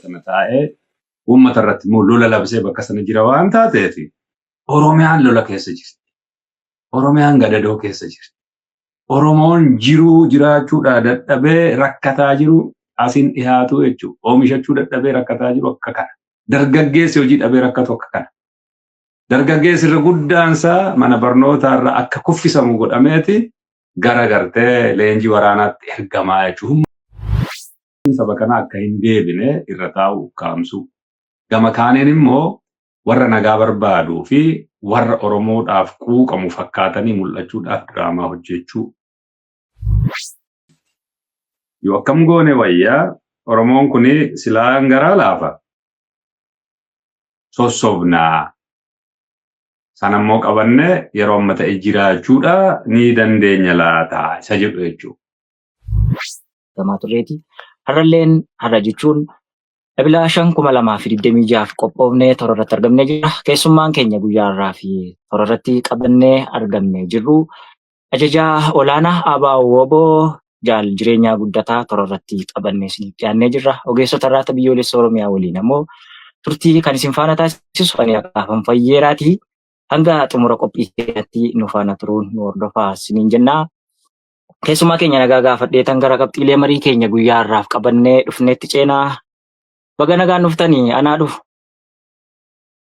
Sana taa'ee uummata irratti immoo lola labsee bakka sana jira waan taateef, Oromiyaan lola keessa jirti. Oromiyaan gadadoo keessa jirti. Oromoon jiruu jiraachuudhaa dadhabee rakkataa jiru asiin dhiyaatu jechuudha. Oomishachuu dadhabee rakkataa jiru akka kana. Dargaggeessi hojii dhabee rakkatu akka kana. Dargaggeessi irra guddaansaa mana barnootaa irra akka kuffisamu godhameeti gara gartee leenjii waraanaatti ergamaa jechuudha. Saba kana akka hin deebine irra taa'u ukkaamsu. Gama kaaniin immoo warra nagaa barbaaduu fi warra Oromoodhaaf quuqamu fakkaatanii mul'achuudhaaf diraamaa hojjechuu. Yoo akkam goone wayyaa? Oromoon kun silaan garaa laafa. Sossobnaa. Sanammoo qabannee yeroo amma ta'e jiraachuudha ni dandeenya laata isa jedhu jechuudha. Gamaa turreeti. Har'alleen har'a jechuun Ebila 5, 2026f qophoofnee toora irratti argamnee jira. Keessummaan keenya guyyaa har'aa fi toora irratti qabannee argamnee jirru ajajaa olaanaa ABO WBO Jaal Jireenyaa Guddataa toora irratti qabannee isiniif dhiyaannee jirra. Ogeessota Irraata Biyyoolessa Oromiyaa waliin ammoo turtii kan isin faana taasisu ani Akaafan Fayyeeraati. Hanga xumura qophii keenyatti nu faana turuun nu hordofaa isiniin jennaa. Keessumaa keenya nagaa gaafadheetan gara qabxiilee marii keenya guyyaa har'aaf qabannee dhufneetti ceenaa. Baga nagaan dhuftanii, anaa dhufu.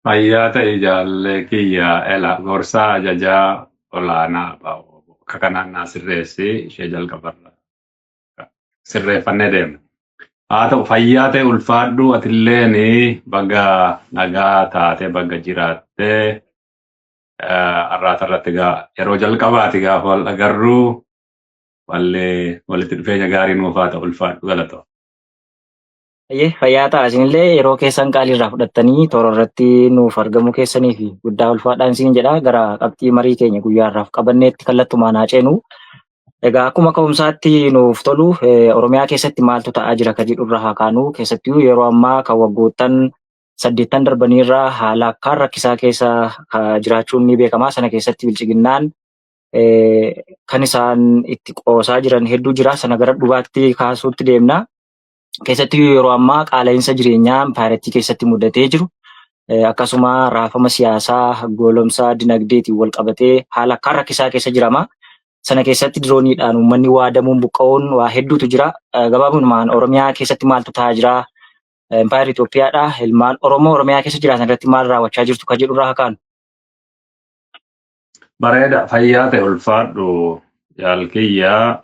Fayyaa ta'e jaallee kiyya. Ela gorsaa ajajaa olaanaa ABO akka kanaan naa sirreessi, ishee jalqabarra sirreeffannee deemna. Haa ta'u, fayyaa ta'e, ulfaadhu. Atilleen baga nagaa taate, baga jiraattee. Har'aata irratti egaa yeroo jalqabaati gaafa wal agarru wallee walitti dhufeenya gaarii nuuf haa ta'u. Ulfaadhu, galatoo. Ayyee, fayyaa ta'a. Isinillee yeroo keessan qaalii irraa fudhattanii toora irratti nuuf argamuu keessanii fi guddaa ulfaadhaan isin jedha. Gara qabxii marii keenya guyyaa har'aaf qabanneetti kallattumaan haa ceenu. Egaa akkuma ka'umsaatti nuuf tolu, Oromiyaa keessatti maaltu ta'aa jira ka jedhu irra haa kaanu. Keessattuu yeroo ammaa kan waggoottan 8 darbaniirraa haala akkaan rakkisaa keessa jiraachuun ni beekama. Sana keessatti bilchiginnaan kan isaan itti qoosaa jiran hedduu jira. Sana gara dhugaatti kaasuutti deemna. Keessattuu yeroo ammaa qaala'insa jireenyaa impaayirattii keessatti mudatee jiru, akkasuma raafama siyaasaa, goolomsa dinagdeetiin wal qabatee haala akkaan rakkisaa keessa jirama. Sana keessatti dirooniidhaan uummanni waadamuun buqqa'uun waa hedduutu jira. Gabaabumaan Oromiyaa keessatti maaltu ta'aa jira? Impaayerri Itoophiyaadha. Ilmaan Oromoo Oromiyaa keessa jiraatan irratti maal raawwachaa jirtu kan jedhu irraa haa kaanu. Bareeda, fayyaa ta'e, ulfaadhu jaalkiyyaa.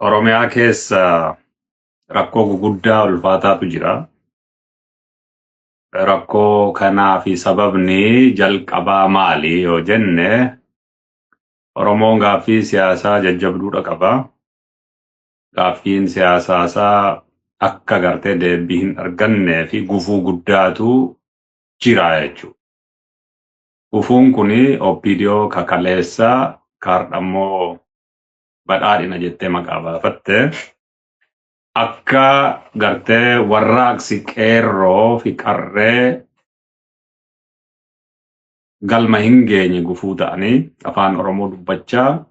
Oromiyaa keessa rakkoo guguddaa ulfaataatu jira. Rakkoo kanaa fi sababni jalqabaa maali yoo jenne, Oromoon gaaffii siyaasaa jajjabduudha qaba. Gaaffiin siyaasaasaa akka gartee deebii hin argannee fi gufuu guddaatu jira jechuudha. Gufuun kun OPDO kakaleessaa kaardhammoo badhaadhina jettee maqaa baafatte, akka gartee warraaqsi qeerroo fi qarree galma hin geenye gufuu ta'anii, afaan Oromoo dubbachaa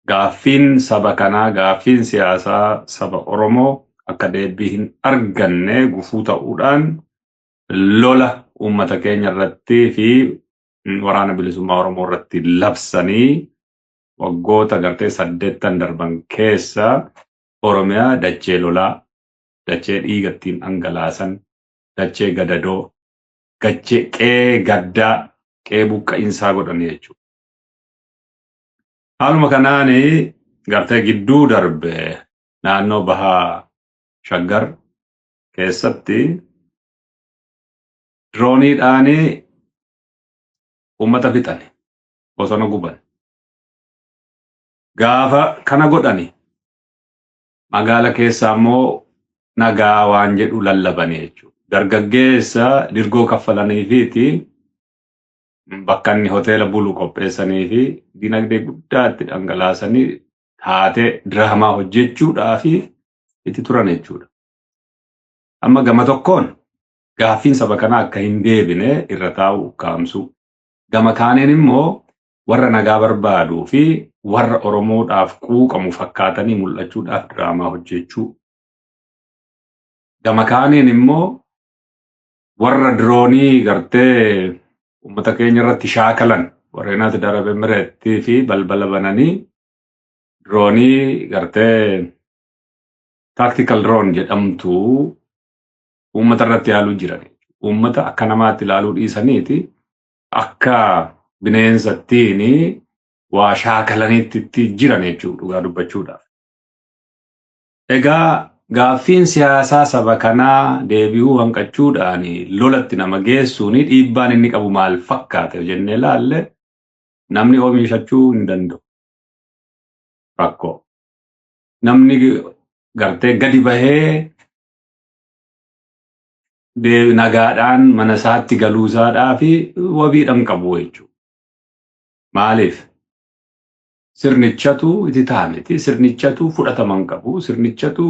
gaaffiin saba kanaa, gaaffiin siyaasaa saba Oromoo akka deebii hin arganne gufuu ta'uudhaan lola uummata keenya irratti fi Waraana Bilisummaa Oromoo irratti labsanii waggoota gartee 8 darban keessa Oromiyaa dachee lolaa, dachee dhiiga ittiin dhangalaasan, dachee gadadoo, gachee qe'ee gaddaa, qe'ee buqqa'insaa godhanii jechuudha. Haaluma kanaan gartee gidduu darbe naannoo bahaa Shaggar keessatti dirooniidhaan uummata fixani, bosona guban. Gaafa kana godhani magaala keessaa immoo nagaa waan jedhu lallabanii jechuudha. Dargaggeessa dirgoo kaffalaniifiiti bakka inni hoteela bulu qopheessanii fi dinagdee guddaa itti dhangalaasanii taatee diraamaa hojjechuudhaa fi itti turan jechuudha. Amma gama tokkoon gaaffiin saba kanaa akka hin deebine irra taa'u ukkaamsuu. Gama kaaniin immoo warra nagaa barbaaduu fi warra Oromoodhaaf quuqamu fakkaatanii mul'achuudhaaf diraamaa hojjechuu. Gama kaaniin immoo warra diroonii gartee uummata keenya irratti shaakalan warreen ati Arab Emireettii fi balbala bananii diroonii gartee tactical drone jedhamtu uummata irratti yaaluu jiran. Uummata akka namaatti ilaaluu dhiisaniiti akka bineensattiin waa shaakalaniitti itti jiran jechuudha dhugaa dubbachuudhaaf. Egaa gaaffiin siyaasaa saba kanaa deebi'uu hanqachuudhaan lolatti nama geessuun dhiibbaan inni qabu maal fakkaata jennee ilaalle, namni oomishachuu hin danda'u. Rakkoo. Namni gartee gadi bahee nagaadhaan mana isaatti galuusaadhaa fi wabiidhaan qabu jechuudha. Maaliif? Sirnichatu itti taa'ameti. Sirnichatu fudhatama hin qabu. Sirnichatu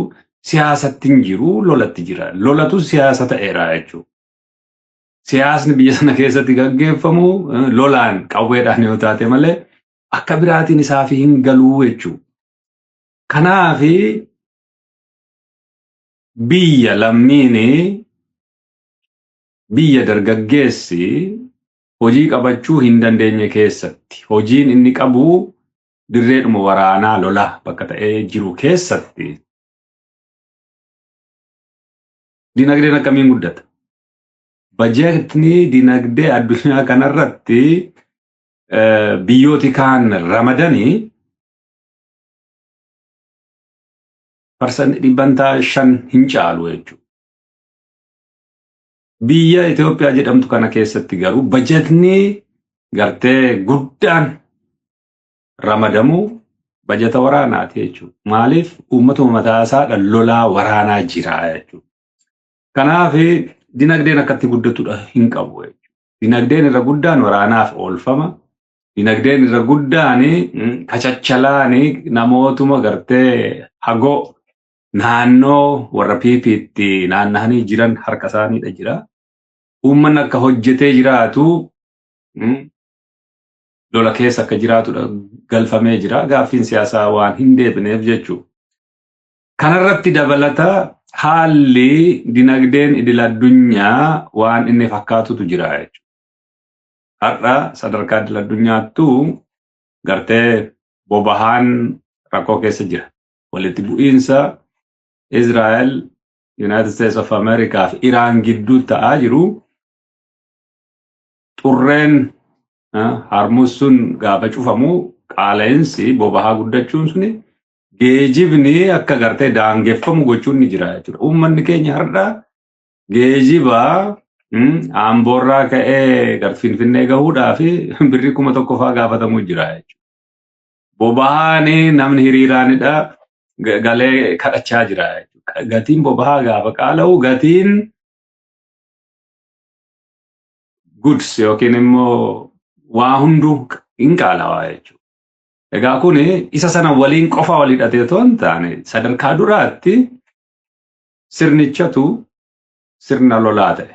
siyaasatti hin jiru, lolatti jira. Lolatu siyaasa ta'eera jechuudha. Siyaasni biyya sana keessatti gaggeeffamu lolaan, qawweedhaan yoo taate malee akka biraatiin isaaf hin galuu jechuudha. Kanaafi biyya lammiin, biyya dargaggeessi hojii qabachuu hin dandeenye keessatti, hojiin inni qabu dirreedhuma waraanaa lolaa bakka ta'ee jiru keessatti, dinagdeen akkamiin guddata? Bajeetni dinagdee addunyaa kanarratti biyyooti kaan ramadanii 5% hin caalu jechuudha. Biyya Itoophiyaa jedhamtu kana keessatti garuu bajetni gartee guddaan ramadamu bajeta waraanaati jechuudha. Maaliif? Uummatuma mataa isaa lolaa waraanaa jira jechuudha. Kanaaf dinagdeen akkatti guddatudha hin qabu jechuudha. Dinagdeen irra guddaan waraanaaf oolfama. Dinagdeen irra guddaan kachachalaani namootuma gartee hagoo naannoo warra PPtti naanna'anii jiran harka isaaniidha jira. Uummanni akka hojjetee jiraatu lola keessa akka jiraatudha galfamee jira. Gaaffiin siyaasaa waan hin deebineef jechuudha. Kanarratti dabalata haalli dinagdeen idil addunyaa waan inni fakkaatutu jira jechuudha. Har'a sadarkaa idil addunyaattuu gartee bobahaan rakkoo keessa jira. Walitti bu'iinsa Israa'el, United States of America fi Iraan gidduu ta'aa jiru, xurreen Harmuz sun gaafa cufamu qaala'insi bobahaa guddachuun suni geejibni akka gartee daangeffamu gochuun ni jira jechuudha. Uummanni keenya har'a geejiba Amboorraa ka'ee gara Finfinnee gahuudhaaf birrii 1000 fa'aa gaafatamuu jira jechuudha. Bobahaan namni hiriiraanidha galee kadhachaa jira jechuudha. Gatiin bobahaa gaafa qaala'u gatiin goods yookiin immoo waa hunduu hin qaala'aa jechuudha. Egaa kun isa sana waliin qofa wal hidhatee otoo hin taane, sadarkaa duraatti sirnichatu sirna lolaa ta'e.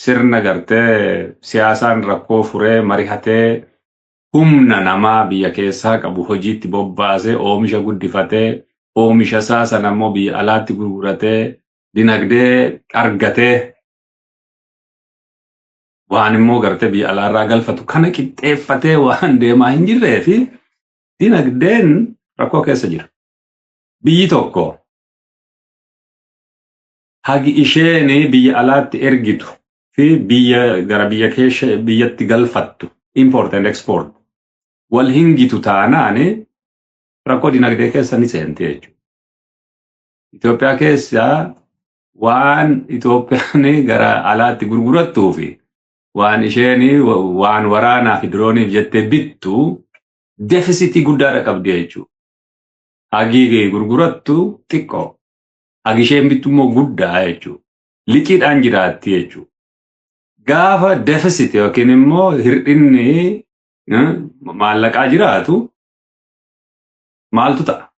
Sirna gartee siyaasaan rakkoo furee, mari'atee, humna namaa biyya keessaa qabu hojiitti bobbaasee, oomisha guddifatee, oomisha isaa sana immoo biyya alaatti gurguratee, dinagdee argatee, waan immoo gartee biyya alaarraa galfatu kana qixxeeffatee waan deemaa hin jirree fi dinagdeen rakkoo keessa jira. Biyyi tokko hagi isheen biyya alaatti ergitu fi biyya gara biyya keessa biyyatti galfattu, import and export, wal hingitu taanaan rakkoo dinagdee keessa ni seenti jechuudha. Itoophiyaa keessa waan Itoophiyaan gara alaatti gurgurattuu fi waan isheen waan waraanaa fi dirooniif jettee bittu deficit guddaadha qabdi jechuudha. Hagi gurgurattu xiqqoo. Hagi isheen bittu immoo guddaa jechuudha. Liqiidhaan jiraatti jechuudha. Gaafa deficit yookiin immoo hir'inni maallaqaa jiraatu maaltu ta'a?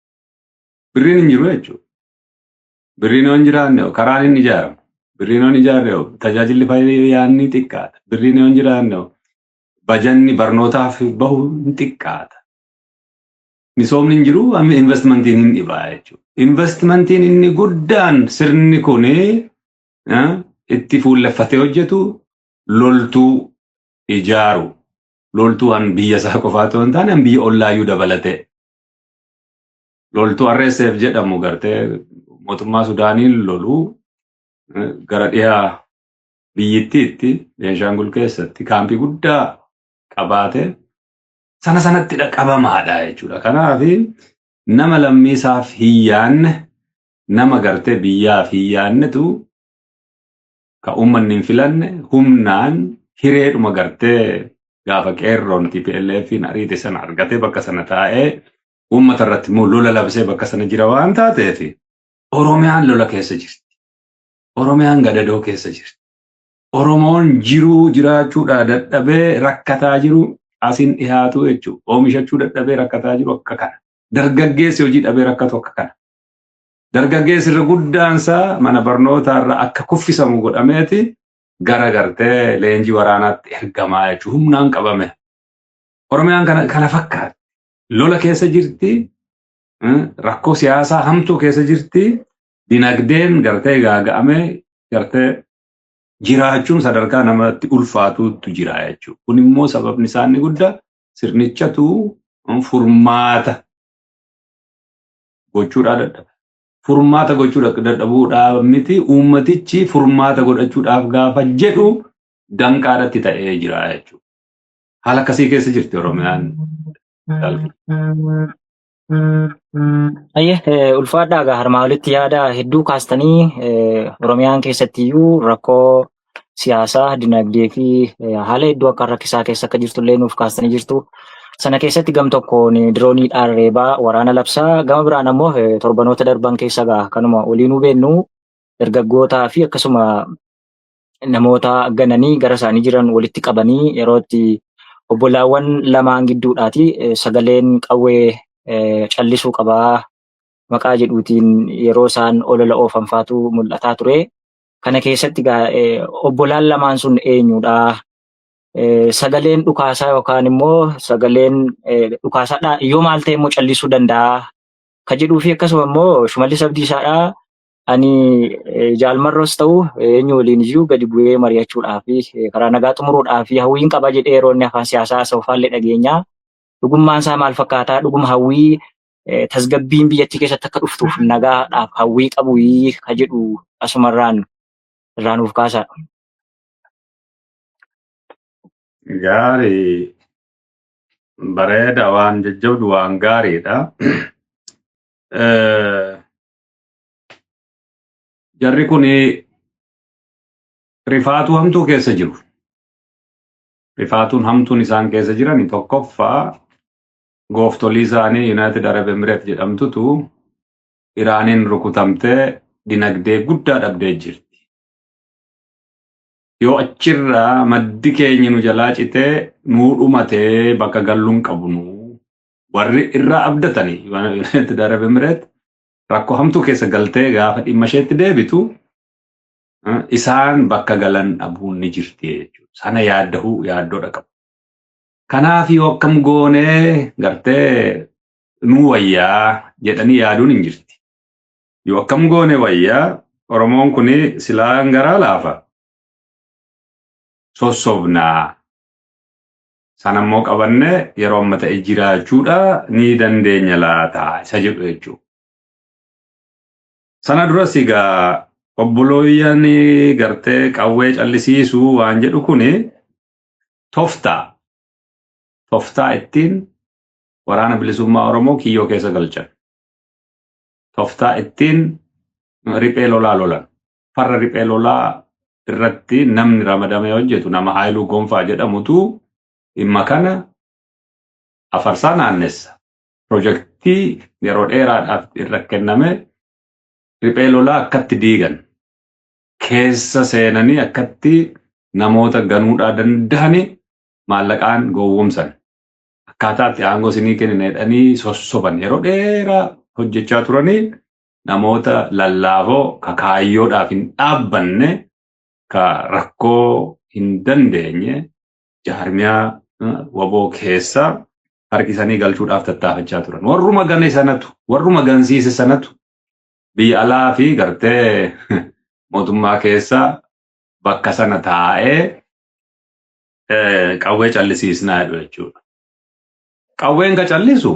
Birriin hin jiru jechuudha. Birriin yoo hin jiraanne karaan hin ijaaramu. Birriin yoo hin ijaarre tajaajilli fayyaa ni xiqqaata. Birriin yoo hin jiraanne bajanni barnootaaf bahu hin xiqqaata. Misoomni hin jiru, investmentiin hin dhibaa jechuudha. Investmentiin inni guddaan sirni kuni itti fuulleffatee hojjetu loltuu ijaaru. Loltuu an biyya isaa qofaa otoo hin taane an biyya ollaayyuu dabalatee. Loltuu RSF jedhamu gartee mootummaa Sudaaniin loluu gara dhiyaa biyyittiitti Beenshaangul keessatti kaampii guddaa qabaate sana sanatti qabamaadha jechuudha. Kanaaf nama lammiisaaf hin yaanne, nama gartee biyyaaf hin yaannetu ka uummanni hin filanne humnaan hireedhuma gartee gaafa qeerroon TPLF'n ariite sana argatee bakka sana taa'ee uummata irratti immoo lola labsee bakka sana jira waan taateef Oromiyaan lola keessa jirti. Oromiyaan gadadoo keessa jirti. Oromoon jiruu jiraachuudhaa dadhabee rakkataa jiru asiin dhiyaatu jechuudha. Oomishachuu dadhabee rakkataa jiru akka kana. Dargaggeessi hojii dhabee rakkatu akka kana. Dargaggeessi irra guddaansaa mana barnootaarra akka kuffisamu godhameeti gara gartee leenjii waraanaatti ergamaa jechuudha. Humnaan qabame. Oromiyaan kana fakkaatti. Lola keessa jirti. Rakkoo siyaasaa hamtuu keessa jirti. Dinagdeen gartee gaaga'amee gartee jiraachuun sadarkaa namatti ulfaatuutu jira jechuudha. Kun immoo sababni isaa inni guddaa sirnichatu furmaata gochuudhaa dadhabe. Furmaata gochuu dadhabuudhaaf miti, uummatichi furmaata godhachuudhaaf gaafa jedhu danqaadhatti ta'ee jira jechuudha. Haala akkasii keessa jirti Oromiyaan. Ayyee, ulfaadhaa egaa harmaa olitti yaada hedduu kaastanii Oromiyaan keessattiyyuu rakkoo siyaasaa, dinagdee fi haala hedduu akka rakkisaa keessa akka jirtullee nuuf kaastanii jirtu. Sana keessatti gam tokkoon dirooniidhaan reebaa waraana labsaa, gama biraan ammoo torbanoota darban keessa egaa kanuma waliinuu beennu dargaggootaa fi akkasuma namoota gananii gara isaanii jiran walitti qabanii yeroo itti obbolaawwan lamaan gidduudhaati sagaleen qawwee callisuu qabaa maqaa jedhuutiin yeroo isaan olola oofan faatu mul'ataa ture. Kana keessatti obbolaan lamaan sun eenyudha? Sagaleen dhukaasaa yookaan immoo sagaleen dhukaasaadhaa yoo maal ta'e immoo callisuu danda'a? Ka jedhuu fi akkasuma immoo Shimallis Abdiisaadhaa ani jaalmarroos ta'u eenyu waliin iyyuu gadi bu'ee mari'achuudhaa fi karaa nagaa xumuruudhaa fi hawwiin qaba jedhee yeroo inni afaan siyaasaa haasa'u dhageenya. Dhugummaan isaa maal fakkaataa? Dhuguma hawwii tasgabbiin biyyattii keessatti akka dhuftuuf nagaadhaaf hawwii qabu ka jedhu asumarraan irraa nuuf kaasa. Gaarii, bareeda, waan jajjabdu, waan gaariidha. Jarri kun rifaatuu hamtuu keessa jiru. Rifaatuun hamtuun isaan keessa jiran tokkoffaa gooftolii isaanii United Arab Emirates jedhamtutu Iraaniin rukutamtee dinagdee guddaa dhabdee jirti. Yoo achirraa maddi keenya nu jalaa citee nuu dhumatee bakka galluun qabnu warri irraa abdatanii United Arab Emirates rakkoo hamtuu keessa galtee gaafa dhimma isheetti deebitu isaan bakka galan dhabuun ni jirti jechuudha. Sana yaaddahuu yaaddoodha qabu. Kanaaf yoo akkam goonee gartee nuu wayyaa jedhanii yaaduun hin jirti. Yoo akkam goone wayyaa, Oromoon kun silaan garaa laafa. Sossobnaa. Sanammoo qabannee yeroo amma ta'e jiraachuudha ni dandeenya laata isa jedhu jechuudha. Sana duras egaa obbolooyyan gartee qawwee callisiisuu waan jedhu kuni tooftaa. Tooftaa ittiin waraana bilisummaa Oromoo kiyyoo keessa galchan. Tooftaa ittiin riphee lolaa lolan. Farra riphee lolaa irratti namni ramadamee hojjetu nama Haayiluu Gonfaa jedhamutu dhimma kana afarsaa naannessa. Pirojektii yeroo dheeraadhaaf irra kenname riphee lolaa akkatti diigan keessa seenanii akkatti namoota ganuudhaa danda'anii maallaqaan gowwoomsan. Akkaataa itti aangoo isinii kennina jedhanii sossoban yeroo dheeraa hojjechaa turanii namoota lallaafoo ka kaayyoodhaaf hin dhaabbanne, ka rakkoo hin dandeenye jaarmiyaa waboo keessa Harkisanii galchuudhaaf tattaafachaa turan. Warruma gane sanatu, warruma gansiise sanatu biyya alaa fi gartee mootummaa keessa bakka sana taa'ee qawwee callisiisnaa jedhu jechuudha. Qawween ka callisu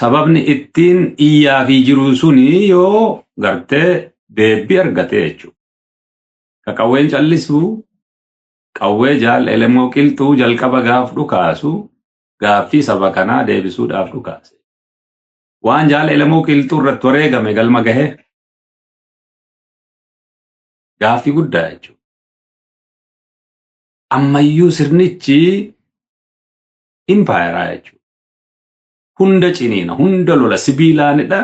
sababni ittiin iyyaa fi jiru suni yoo gartee deebbii argate jechuudha. Ka qawween callisu qawwee Jaal Elemoo Qilxuu jalqaba gaaf dhukaasu gaaffii saba kanaa deebisuudhaaf dhukaase. Waan Jaal Elemoo Qilxuu irratti wareegame galma gahee gaaffii guddaa jechuudha. Ammayyuu sirnichi impaayeraa jechuudha. Hunda ciniina, hunda lola sibiilaanidha.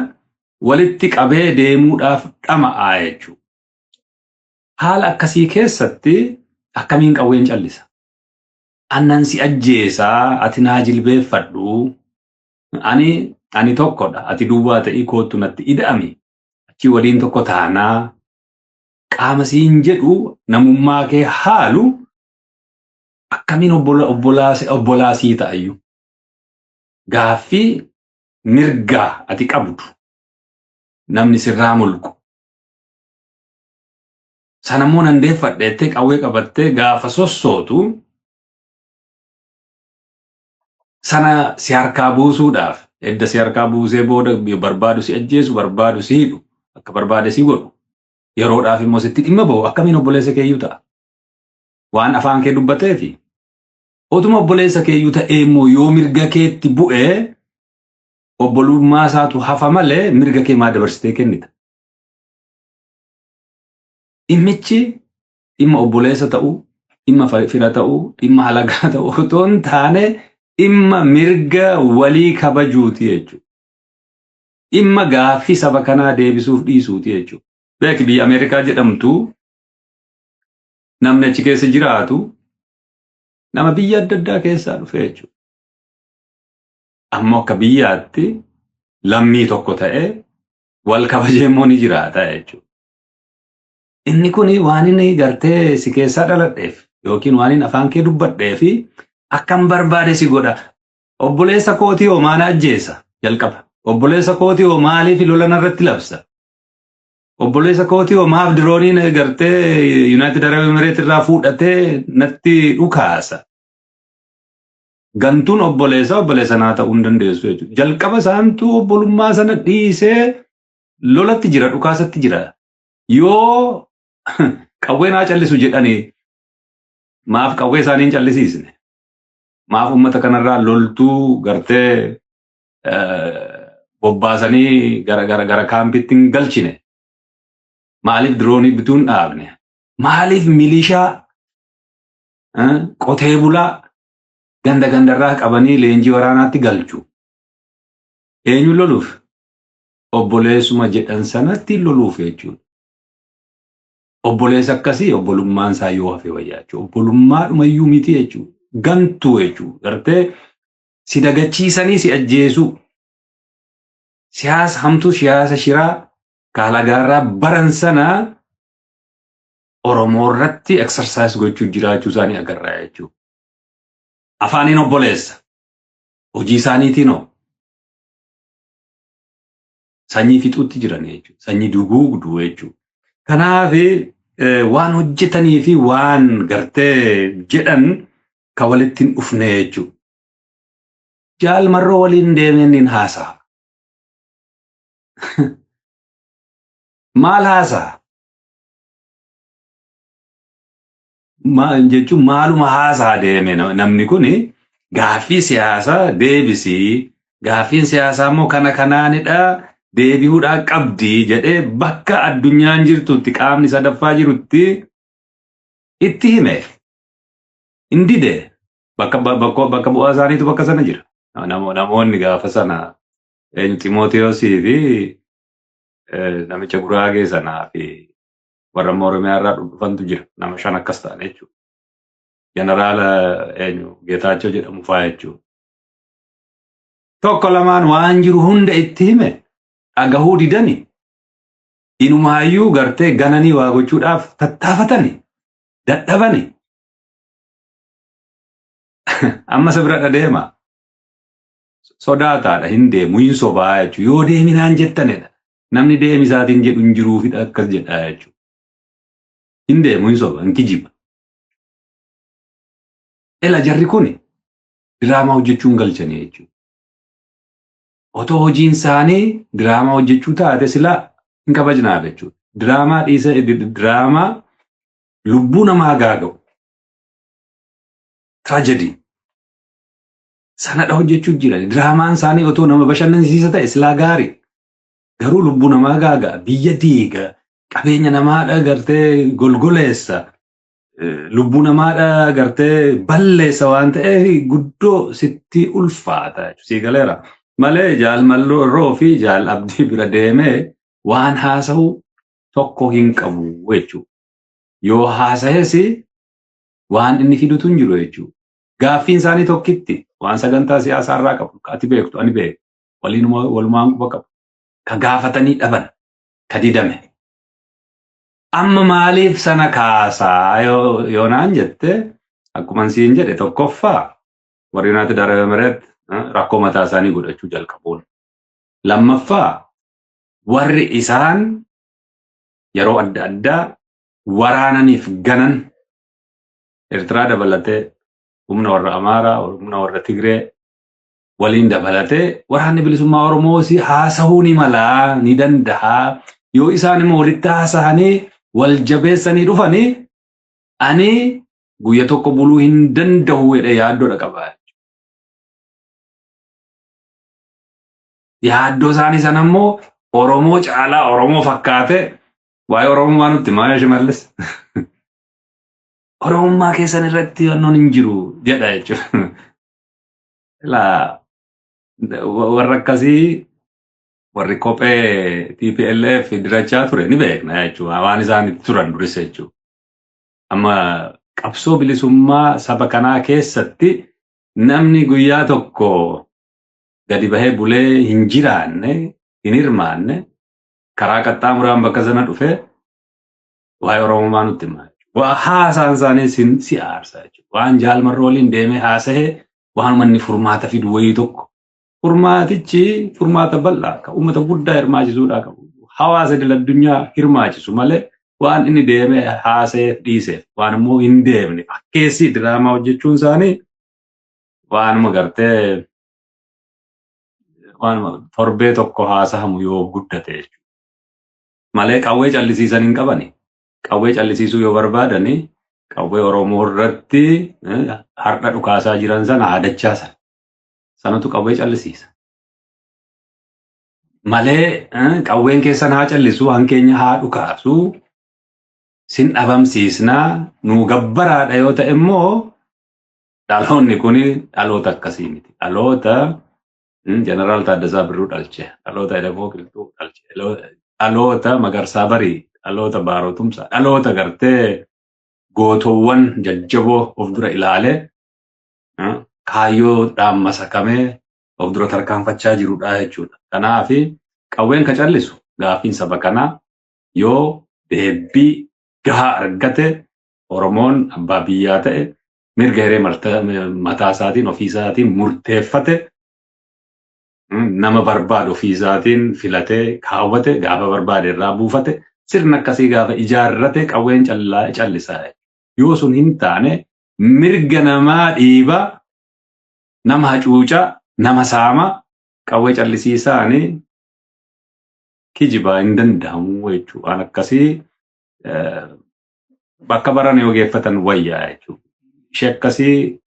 Walitti qabee deemuudhaaf dhama'aa jechuudha. Haala akkasii keessatti akkamiin qawween callisa? Annan si ajjeesaa, ati naa jilbeeffadhu. Ani tokkodha, ati duwwaa ta'ii koottu natti ida'ami. Achi waliin tokko taanaa. Qaama siin jedhu namummaa kee haalu akkamiin obbolaasii ta'ayyuu? Gaaffii mirgaa ati qabdu namni sirraa mulqu. Sanammoo nan deeffadha jettee qawwee qabattee gaafa sossootu sana si harkaa buusuudhaaf edda si harkaa buusee booda barbaadu si ajjeesu, barbaadu si hidhu, akka barbaade si godhu, yeroodhaaf immoo sitti dhimma bahu akkamiin obboleessa keeyyuu ta'a? Waan afaan kee dubbateefi otuma obboleessa keeyyuu ta'ee immoo yoo mirga keetti bu'ee obbolummaa isaatu hafa malee mirga kee maa dabarsitee kennita? Dhimmichi dhimma obboleessa ta'uu, dhimma fira ta'uu, dhimma halagaa ta'uu otoo hin taane dhimma mirga walii kabajuuti jechuudha. Dhimma gaaffii saba kanaa deebisuuf dhiisuuti jechuudha. Beeki, biyya Ameerikaa jedhamtu namni achi keessa jiraatu nama biyya adda addaa keessaa dhufe jechuudha. Ammoo akka biyyaatti lammii tokko ta'ee wal kabajee immoo ni jiraata jechuudha. Inni kun waan inni gartee si keessaa dhaladheef yookiin waan inni afaan kee dubbadhee fi akkam barbaade si godha. Obboleessa kootii hoo maana ajjeesa jalqaba? Obboleessa kootii hoo maaliif lola narratti labsa? Obboleessa kootii hoo maaf dirooniin gartee United Arab Emirates irraa fuudhatee natti dhukaasa? Gantuun obboleessa obboleessa naa ta'uu hin dandeessu jechuudha. Jalqaba isaantu obbolummaa sana dhiisee lolatti jira, dhukaasatti jira. Yoo qawwee naa callisu jedhanii maaf qawwee isaanii hin callisiisne? Maaf uummata kanarraa loltuu gartee bobbaasanii gara kaampiitti hin galchine? Maaliif diroonii bituu hin dhaabne? Maaliif milishaa qotee bulaa ganda gandarraa qabanii leenjii waraanaatti galchu? Eenyu loluuf? Obboleessuma jedhan sanatti loluuf jechuudha. Obboleessa akkasii obbolummaan isaa yoo hafe wayyaa jechuudha. Obbolummaadhumayyuu miti jechuudha. Gantuu jechuudha. Gartee si dagachiisanii si ajjeesuu. Siyaasa hamtuu, siyaasa shiraa kaalagaarraa baran sana Oromoo irratti exercise gochuu jiraachuu isaanii agarra jechuudha. Afaaniin obboleessa. Hojii isaaniitiin hoo? Sanyii fixuutti jiran jechuudha. Sanyii duguugduu jechuudha. Kanaaf waan hojjetanii fi waan gartee jedhan ka walitti hin dhufne jechuudha. Jaal Marroo waliin deemeen hin haasa'a. Maal haasa'a? Jechuun maaluma haasa'a deeme namni kuni? Gaaffii siyaasaa deebisii, gaaffiin siyaasaa immoo kana kanaanidha, deebi'uudhaa qabdi jedhee bakka addunyaan jirtutti, qaamni sadaffaa jirutti itti hime. Hin dide. Bakka bu'aa isaaniitu bakka sana jira. Namoonni gaafa sana eenyu, Ximootiyoosii fi namicha Guraagee sanaa fi warra Oromiyaa irraa dhufantu jira. Nama shan akkas ta'an jechuudha. Jeneraala eenyu Geetaachoo jedhamu fa'aa jechuudha. Tokko lamaan waan jiru hunda itti hime, dhagahuu didani. Inumaayyuu gartee gananii waa gochuudhaaf tattaafatani. Dadhabani. Amma isa bira deema. Sodaataadha, hin deemu, hin sobaa jechuudha. Yoo deeminaan jettanidha. Namni deemisaatiin jedhu hin jiruufidha akkas jedha jechuudha. Hin deemu, hin soba, hin kijiba. Ela jarri kun diraamaa hojjechuun galchanii jechuudha. Otoo hojiin isaanii diraamaa hojjechuu taate silaa hin kabajnaaf jechuudha. Diraamaa dhiisa, diraamaa lubbuu namaa gaaga'u. Tragedy. Sanadha hojjechuu jiran. Diraamaan isaanii otoo nama bashannansiisa ta'e silaa gaarii. Garuu lubbuu namaa gaaga'a, biyya diiga, qabeenya namaadha gartee golgoleessa, lubbuu namaadha gartee balleessa waan ta'eef guddoo sitti ulfaata. Sii galeera. Malee Jaal Marroo fi Jaal Abdii bira deemee waan haasa'u tokko hin qabu jechuudha. Yoo haasahes waan inni fidutu hin jiru jechuudha. Gaaffiin isaanii tokkitti waan sagantaa siyaasaa irraa qabu. Ati beektu, ani beeku. Waliin walumaan quba qabu. Ka gaafatanii dhaban, ka didame. Amma maaliif sana kaasaa yoo naan jette, akkuma siin jedhe, tokkoffaa warri United Arab Emirates rakkoo mataa isaanii godhachuu jalqabuun. Lammaffaa, warri isaan yeroo adda addaa waraananiif ganan, Eertiraa dabalatee, humna warra Amaaraa, humna warra Tigree waliin dabalatee, waraanni bilisummaa Oromoos haasa'uu ni malaa, ni danda'a. Yoo isaan immoo walitti haasa'anii wal jabeessanii dhufanii, ani guyya tokko buluu hin danda'u jedhee yaaddoodha qaba. Yaaddoo isaanii sana immoo Oromoo caalaa Oromoo fakkaate waa'ee Oromummaa nutti himaa Shimallis. Oromummaa keessan irratti wannoon hin jiru jedha jechuudha. Ilaa, warra akkasii, warri kophee TPLF dirachaa ture ni beekna jechuudha. Waan isaan itti turan duris jechuudha. Amma qabsoo bilisummaa saba kanaa keessatti namni guyyaa tokko gadi bahee bulee hin jiraanne, hin hirmaanne, karaa qaxxaamuraan bakka sana dhufee waa'ee Oromummaa nutti hima. Waa haasaan isaanii si aarsa jechuudha. Waan Jaal Marroo waliin deemee haasa'ee waanuma inni furmaata fidu wayii tokko. Furmaatichi furmaata bal'aa kan uummata guddaa hirmaachisuudhaa qabu. Hawaasa idil addunyaa hirmaachisu malee waan inni deemee haasa'eef dhiiseef, waan immoo hin deemne fakkeessii diraamaa hojjechuun isaanii waanuma gartee waanuma torbee tokko haasahamu yoo guddate jechuudha. Malee qawwee callisiisan hin qabani. Qawwee callisiisuu yoo barbaadani, qawwee Oromoo irratti har'a dhukaasaa jiran sana haadachaa sana. Sanatu qawwee callisiisa. Malee qawween keessan haa callisu, hankeenya haa dhukaasu, sin dhabamsiisnaa, nuu gabbaraadha yoo ta'e immoo, dhaloonni kun dhaloota akkasii miti. Dhaloota Jeneraal Taaddasaa Birruu dhalche, dhaloota Edafoo Qilxuu dhalche, dhaloota Magarsaa Barii, dhaloota Baaroo Tumsaa, dhaloota gartee gootowwan jajjaboo of dura ilaalee kaayyoodhaan masakamee of dura tarkaanfachaa jirudha jechuudha. Kanaaf qawween ka callisu gaaffiin saba kanaa yoo deebii gahaa argate, Oromoon abbaa biyyaa ta'e, mirga hiree mataa isaatiin ofii isaatiin murteeffate, nama barbaadu ofii isaatiin filatee kaawwate, gaafa barbaade irraa buufate, sirna akkasii gaafa ijaarrate qawween callisaa. Yoo sun hin taane, mirga namaa dhiibaa, nama hacuucaa, nama saama, qawwee callisiisaanii kijibaa hin danda'amu jechuudha. Waan akkasii bakka baran yoo geeffatan wayyaa jechuudha. Ishee akkasii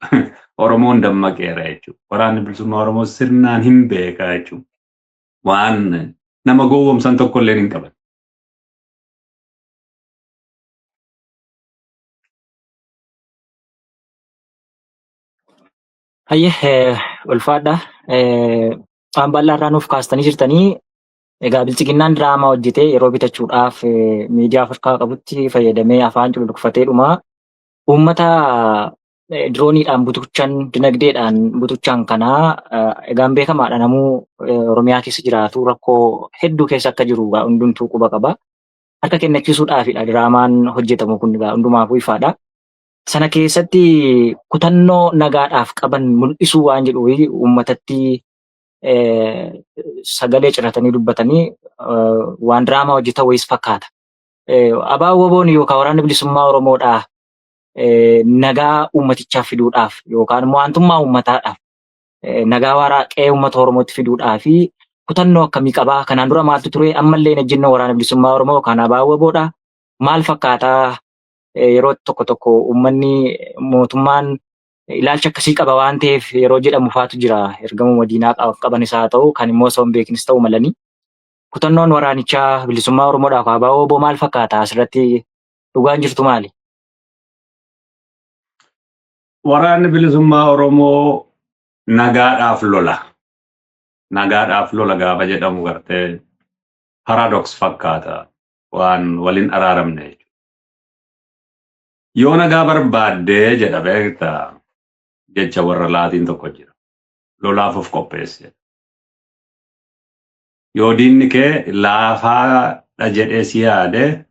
Oromoon dammaqeera jechuudha. Waraanni bilisummaa Oromoo sirnaan hin beeka jechuudha. Waan nama gowwoomsan tokko illee hin qaban. Hayyee, ulfaadha. Waan bal'aa irraa nuuf kaastanii jirtanii. Egaa bilchiginnaan diraamaa hojjetee yeroo bitachuudhaaf miidiyaa Afrikaa qabutti fayyadamee afaan cululuqfateedhuma uummata dirooniidhaan butuchan, dinagdeedhaan butuchan kanaa egaan beekamaadha. Namuu Oromiyaa keessa jiraatu rakkoo hedduu keessa akka jiru hundumtuu quba qaba. Harka kennachiisuudhaafidha diraamaan hojjetamu kun, egaa hundumaafuu ifaadha. Sana keessatti kutannoo nagaadhaaf qaban mul'isuu waan jedhu uummatatti Sagalee ciratanii dubbatanii waan diraamaa hojjetan wayiis fakkaata. ABO WBOn yookaan Waraanni Bilisummaa Oromoodhaa nagaa uummatichaaf fiduudhaaf yookaan immoo aantummaa uummataadhaaf, nagaa waaraa qe'ee uummata Oromootti fiduudhaaf kutannoo akkamii qabaa? Kanaan dura maaltu ture? Ammallee ejjennoo Waraana Bilisummaa Oromoo yookaan ABO WBOdha. Maal fakkaataa? Yeroo tokko tokko uummanni mootummaan ilaalcha akkasii qaba waan ta'eef yeroo jedhamu faatu jira. Ergamuma diinaa qabanis haa ta'u, kan immoo osoo hin beeknis ta'u malanii. Kutannoon waraanichaa bilisummaa Oromoodhaaf ABO WBO maal fakkaata? Asirratti dhugaan jirtu maali? Waraanni Bilisummaa Oromoo nagaadhaaf lola. Nagaadhaaf lola gaafa jedhamu gartee paradox fakkaata, waan waliin araaramne jechuudha. Yoo nagaa barbaaddee jedha, beektaa, jecha warra Laatiin tokko jira. Lolaaf of qopheesse. Yoo diinni kee laafaadha jedhee si yaade,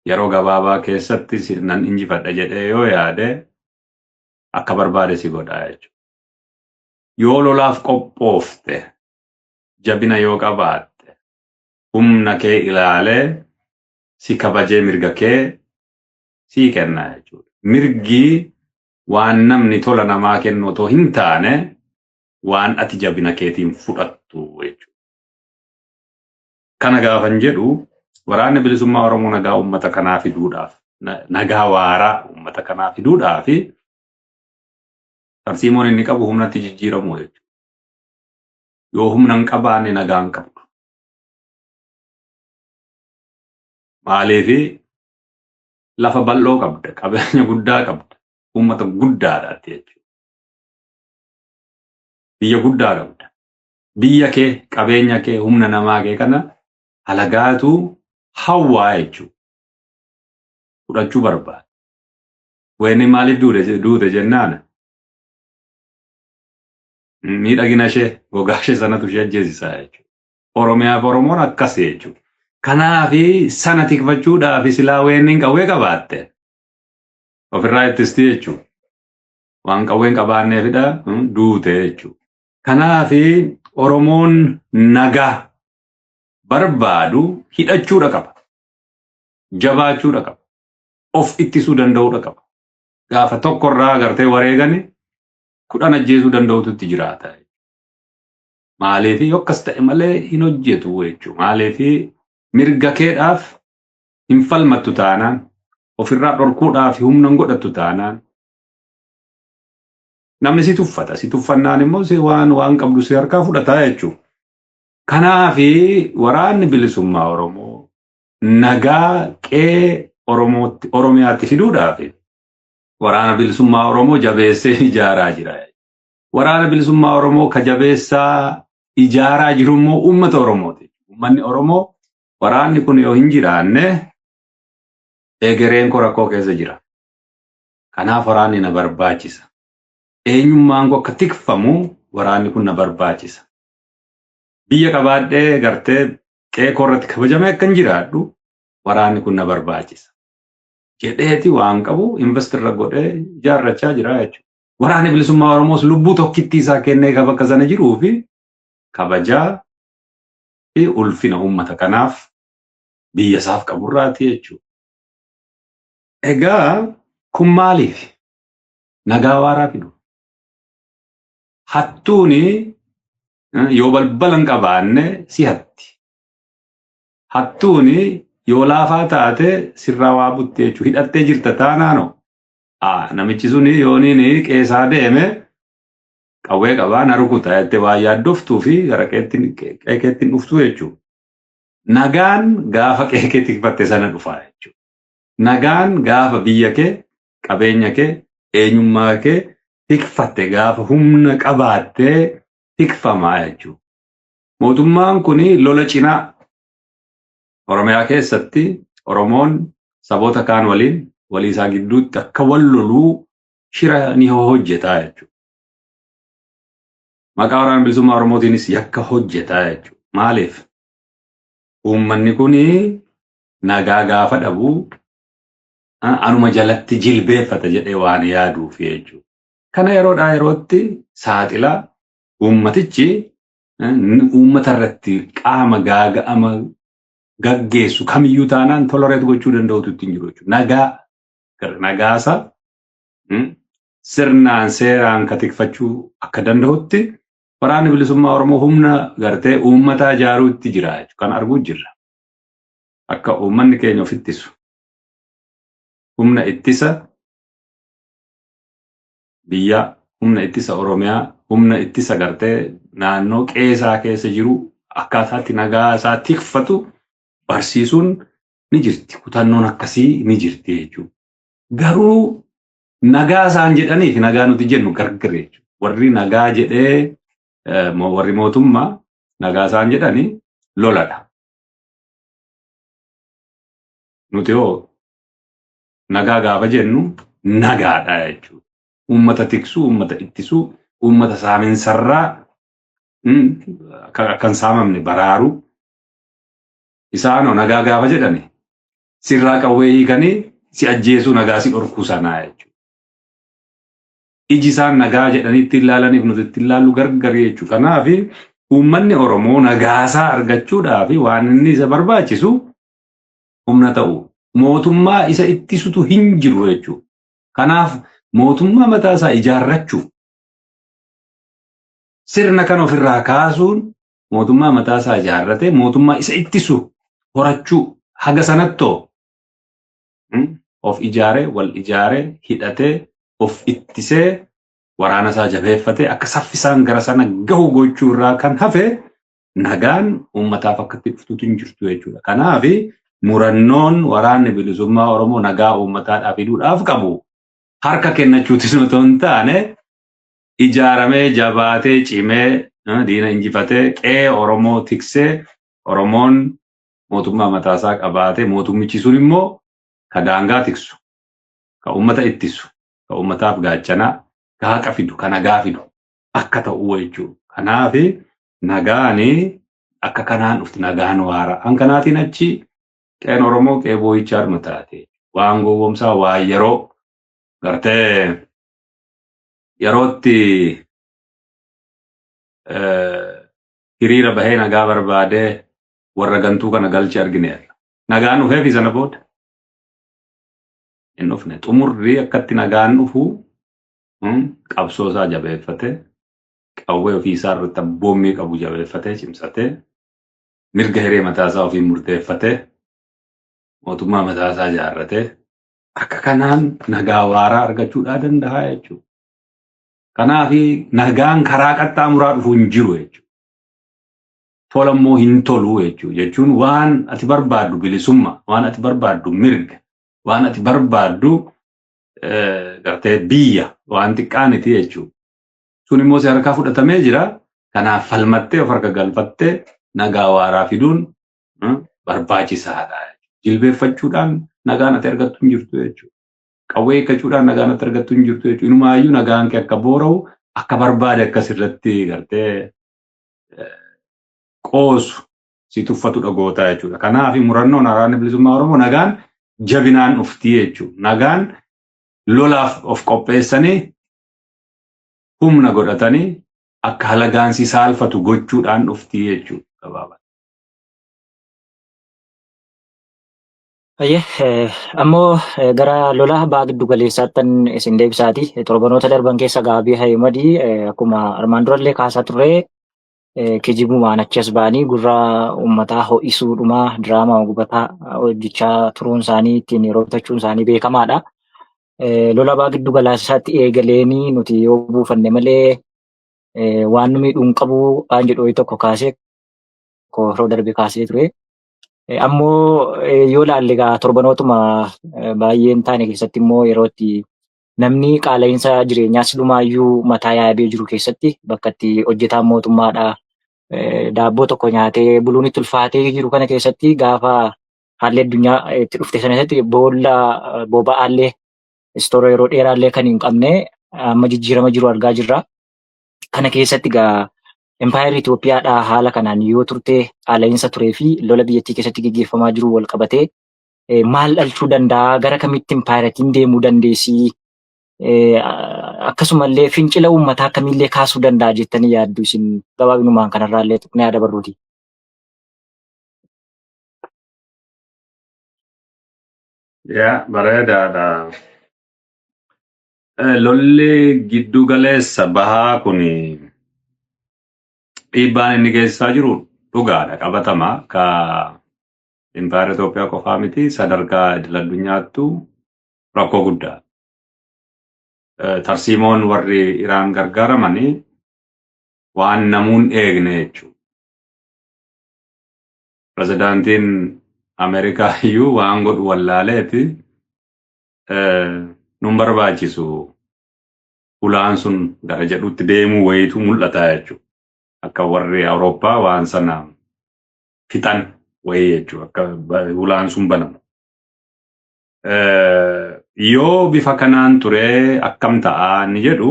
yeroo gabaabaa keessatti nan injifadha jedhee yoo yaade, akka barbaade si godhaa jechuudha. Yoo lolaaf qophoofte, jabina yoo qabaatte, humna kee ilaalee si kabajee mirga kee sii kenna jechuudha. Mirgi waan namni tola namaa kennu otoo hin taane, waan ati jabina keetiin fudhattu jechuudha. Kana gaafan jedhu, Waraanni Bilisummaa Oromoo nagaa uummata kanaa fiduudhaaf, nagaa waaraa uummata kanaa fiduudhaaf, tarsiimoon inni qabu humnatti jijjiiramuu jechuudha. Yoo humna hin qabaanne nagaa hin qabdu. Maaliifi? Lafa bal'oo qabda, qabeenya guddaa qabda, uummata guddaadha jechuudha. Biyya guddaa qabda. Biyya kee, qabeenya kee, humna namaa kee kana halagaatu hawwaa jechuudha. Fudhachuu barbaada. Wayini maaliif duute jennaan, miidhagina ishee, gogaa ishee sanatu ishee ajjeesisaa jechuudha. Oromiyaaf Oromoon akkas jechuudha. Kanaafi sana tikfachuudhaaf silaa weenniin qawwee qabaatte ofirraa ittisti jechuudha. Waan qawween qabaanneefidha duute jechuudha. Kanaafi Oromoon nagaa barbaadu hidhachuudha qaba. Jabaachuudha qaba. Of ittisuu danda'uudha qaba. Gaafa tokkorraa agartee wareegani 10 ajjeesuu danda'utu itti jiraata. Maaliif? Yoo akkas ta'e malee hin hojjetu jechuudha. Maaliif? Mirga keedhaaf hin falmattu taanaan, ofirraa dhorkuudhaaf humna hin godhattu taanaan, namni si tuffata. Si tuffannaan immoo si waan qabdu si harkaa fudhataa jechuudha. Kanaafi Waraanni Bilisummaa Oromoo nagaa qe'ee Oromootti, Oromiyaatti fiduudhaaf Waraana Bilisummaa Oromoo jabeessee ijaaraa jira. Waraana Bilisummaa Oromoo ka jabeessaa ijaaraa jiru immoo uummata Oromooti. Uummanni Oromoo waraanni kun yoo hin jiraanne egereen koo rakkoo keessa jira. Kanaaf waraanni na barbaachisa. Eenyummaan koo akka tikfamu waraanni kun na barbaachisa. Biyya qabaadhee gartee qe'ee koo irratti kabajamee akkan jiraadhu waraanni kun na barbaachisa jedheeti waan qabu invest irra godhee ijaarrachaa jira jechuudha. Waraanni Bilisummaa Oromoos lubbuu tokkittii isaa kennee kan bakka sana jiruu fi kabajaa fi ulfina uummata kanaaf, biyya isaaf qaburraati jechuudha. Egaa kun maaliif? Nagaa waaraa fidu. Hattuuni yoo balbala hin qabaanne si hatti. Hattuuni yoo laafaa taate sirraa waa butti jechuudha. Hidhattee jirta taanaanoo. Namichi suni yooniin qeesaa deeme qawwee qabaa, na rukuta jettee waan yaaddoftuu fi gara qe'ee keetti dhuftuu jechuudha. Nagaan gaafa qe'ee kee tikfatte sana dhufa jechuudha. Nagaan gaafa biyya kee, qabeenya kee, eenyummaa kee tikfatte, gaafa humna qabaattee tikfamaa jechuudha. Mootummaan kun lola cinaa Oromiyaa keessatti Oromoon saboota kaan waliin walii isaa gidduutti akka wal loluu shira ni hojjetaa jechuudha. Maqaa Waraana Bilisummaa Oromootiinis yakka hojjetaa jechuudha. Maaliif? Uummanni kun nagaa gaafa dhabu anuma jalatti jilbeeffata jedhee waan yaaduuf jechuudha. Kana yeroodhaa yerootti saaxilaa Uummatichi uummata irratti qaama gaaga'ama gaggeessu kamiyyuu taanaan tolerate gochuu danda'utu ittiin jiru jechuudha. Nagaa nagaasa sirnaan seeraan katikfachuu akka danda'utti Waraanni Bilisummaa Oromoo humna gartee uummataa ijaaruutti jira jechuudha. Kan arguu jirra. Akka uummanni keenya of ittisu. Humna ittisa biyyaa, humna ittisa Oromiyaa, humna ittisa gartee naannoo qeesaa keessa jiru akkaataatti nagaa isaa tikfatu barsiisuun ni jirti. Kutannoon akkasii ni jirti jechuudha. Garuu nagaa isaan jedhanii fi nagaa nuti jennu gargar jechuudha. Warri nagaa jedhee, warri mootummaa nagaa isaan jedhanii loladha. Nuti hoo nagaa gaafa jennu nagaadha jechuudha. Uummata tiksuu, uummata ittisuu, uummata saaminsarraa akka hin saamamne baraaruu. Isaanoo nagaa gaafa jedhani sirraa qawwee hiikanii si ajjeesuu, nagaa si dhorkuu sanaa jechuudha. Iji isaan nagaa jedhanii ittiin ilaalaniif nuti ittiin ilaallu gargari jechuudha. Kanaaf uummanni Oromoo nagaasaa argachuudhaaf waan inni isa barbaachisu humna ta'u. Mootummaa isa ittisutu hin jiru jechuudha. Kanaaf mootummaa mataa isaa ijaarrachuu, sirna kana ofirraa kaasuun, mootummaa mataa isaa ijaarratee mootummaa isa ittisu horachuu, haga sanattoo of ijaaree, wal ijaaree, hidhatee, of ittisee, waraana isaa jabeeffatee akka saffisaan gara sana gahu gochuu irraa kan hafe nagaan uummataaf akka itti dhuftutu hin jirtu jechuudha. Kanaaf murannoon Waraanni Bilisummaa Oromoo nagaa uummataadhaaf fiduudhaaf qabu harka kennachuutis otoo hin taane, ijaaramee, jabaatee, cimee, diina injifatee, qe'ee Oromoo tiksee, Oromoon mootummaa mataasaa qabaatee, mootummichi sun immoo ka daangaa tiksu, ka uummata ittisu, ka uummataaf gaachanaa, ka haqa fidu, ka nagaa fidu akka ta'u jechuudha. Kanaaf nagaani akka kanaan dhufti, nagaan waara. An kanaatiin achi qe'een Oromoo qe'ee boo'ichaa harma taate. Waan gowwoomsaa, waan yeroo gartee yerootti hiriira bahee nagaa barbaadee warra gantuu kana galche argineerra. Nagaan dhufeefi sana booda hin dhufne. Xumurri akkatti nagaan dhufu qabsoo isaa jabeeffatee, qawwee ofii isaa irratti abboommii qabu jabeeffatee, cimsatee, mirga hiree mataa isaa ofiin murteeffatee, mootummaa mataa isaa ijaarratee, akka kanaan nagaa waaraa argachuudhaa danda'a jechuudha. Kanaaf nagaan karaa qaxxaamuraa dhufu hin jiru jechuudha. Tola immoo hin tolu jechuudha. Jechuun waan ati barbaaddu bilisummaa, waan ati barbaaddu mirga, waan ati barbaaddu gartee biyya waan xiqqaaniti jechuudha. Sun immoo si harkaa fudhatamee jira. Kanaaf falmattee of harka galfattee nagaa waaraa fiduun barbaachisaadha. Jilbeeffachuudhaan nagaan ati argattu hin jirtu jechuudha. Qawwee hiikkachuudhaan nagaan ati argattu hin jirtu jechuudha. Inumaayyuu nagaan kee akka boora'u, akka barbaade akkas irratti gartee qoosu, si tuffatu dhagootaa jechuudha. Kanaaf murannoon Waraanni Bilisummaa Oromoo nagaan jabinaan dhuftii jechuudha. Nagaan lolaaf of qopheessanii, humna godhatanii, akka halagaan si saalfatu gochuudhaan dhuftii jechuudha. Gabaabaa. Ayyee, ammoo gara lola baha giddu galeessaattan isin deebisaati. Torbanoota darban keessa Abiy Ahimad akkuma armaan durallee kaasaa turre kijibumaan achi as ba'anii gurra uummataa ho'isuudhumaa diraamaa gubataa hojjechaa turuun isaanii, ittiin yeroo bitachuun isaanii beekamaadha. Lola baha giddu galeessaatti eegaleenii nuti yoo buufanne malee waan nu miidhuu hin qabu waan jedhu tokko kaasee yeroo darbe kaasee ture. Ammoo yoo ilaalle egaa torbanootuma baay'ee hin taane keessatti immoo yeroo itti namni qaala'insa jireenyaa silumaayyuu mataa yaabee jiru keessatti, bakka itti hojjetaan mootummaadhaa daabboo tokko nyaatee buluun itti ulfaatee jiru kana keessatti, gaafa haalli addunyaa itti dhufte sana keessatti, boolla boba'aallee istoora yeroo dheeraallee kan hin qabne amma jijjiirama jiru argaa jirra. Kana keessatti egaa Impaayerri Itoophiyaadhaa haala kanaan yoo turte, qaala'insa turee fi lola biyyattii keessatti gaggeeffamaa jiru wal qabatee maal dhalchuu danda'a? Gara kamitti impaayerattiin deemuu dandeessi? Akkasumallee fincila uummataa akkamiillee kaasuu danda'a jettanii yaaddu isin gabaabinumaan kanarraallee tuqnee haa dabarruuti. Yaa, bareedaadha. Lolli giddu galeessa bahaa kun dhiibbaan inni geessisaa jiru dhugaadha, qabatamaa. Ka impaayera Itoophiyaa qofaa miti, sadarkaa idil addunyaattu rakkoo guddaa. Tarsiimoon warri Iraan gargaaramanii waan namuun eegne jechuudha. Pirezidaantiin Ameerikaa iyyuu waan godhu wallaaleeti nun barbaachisu hulaan sun gara jedhutti deemuu wayiitu mul'ata jechuudha. Akka warri Awurooppaa waan sana fixan wayii jechuudha. Akka hulaan sun banamu. Yoo bifa kanaan ture akkam ta'a inni jedhu,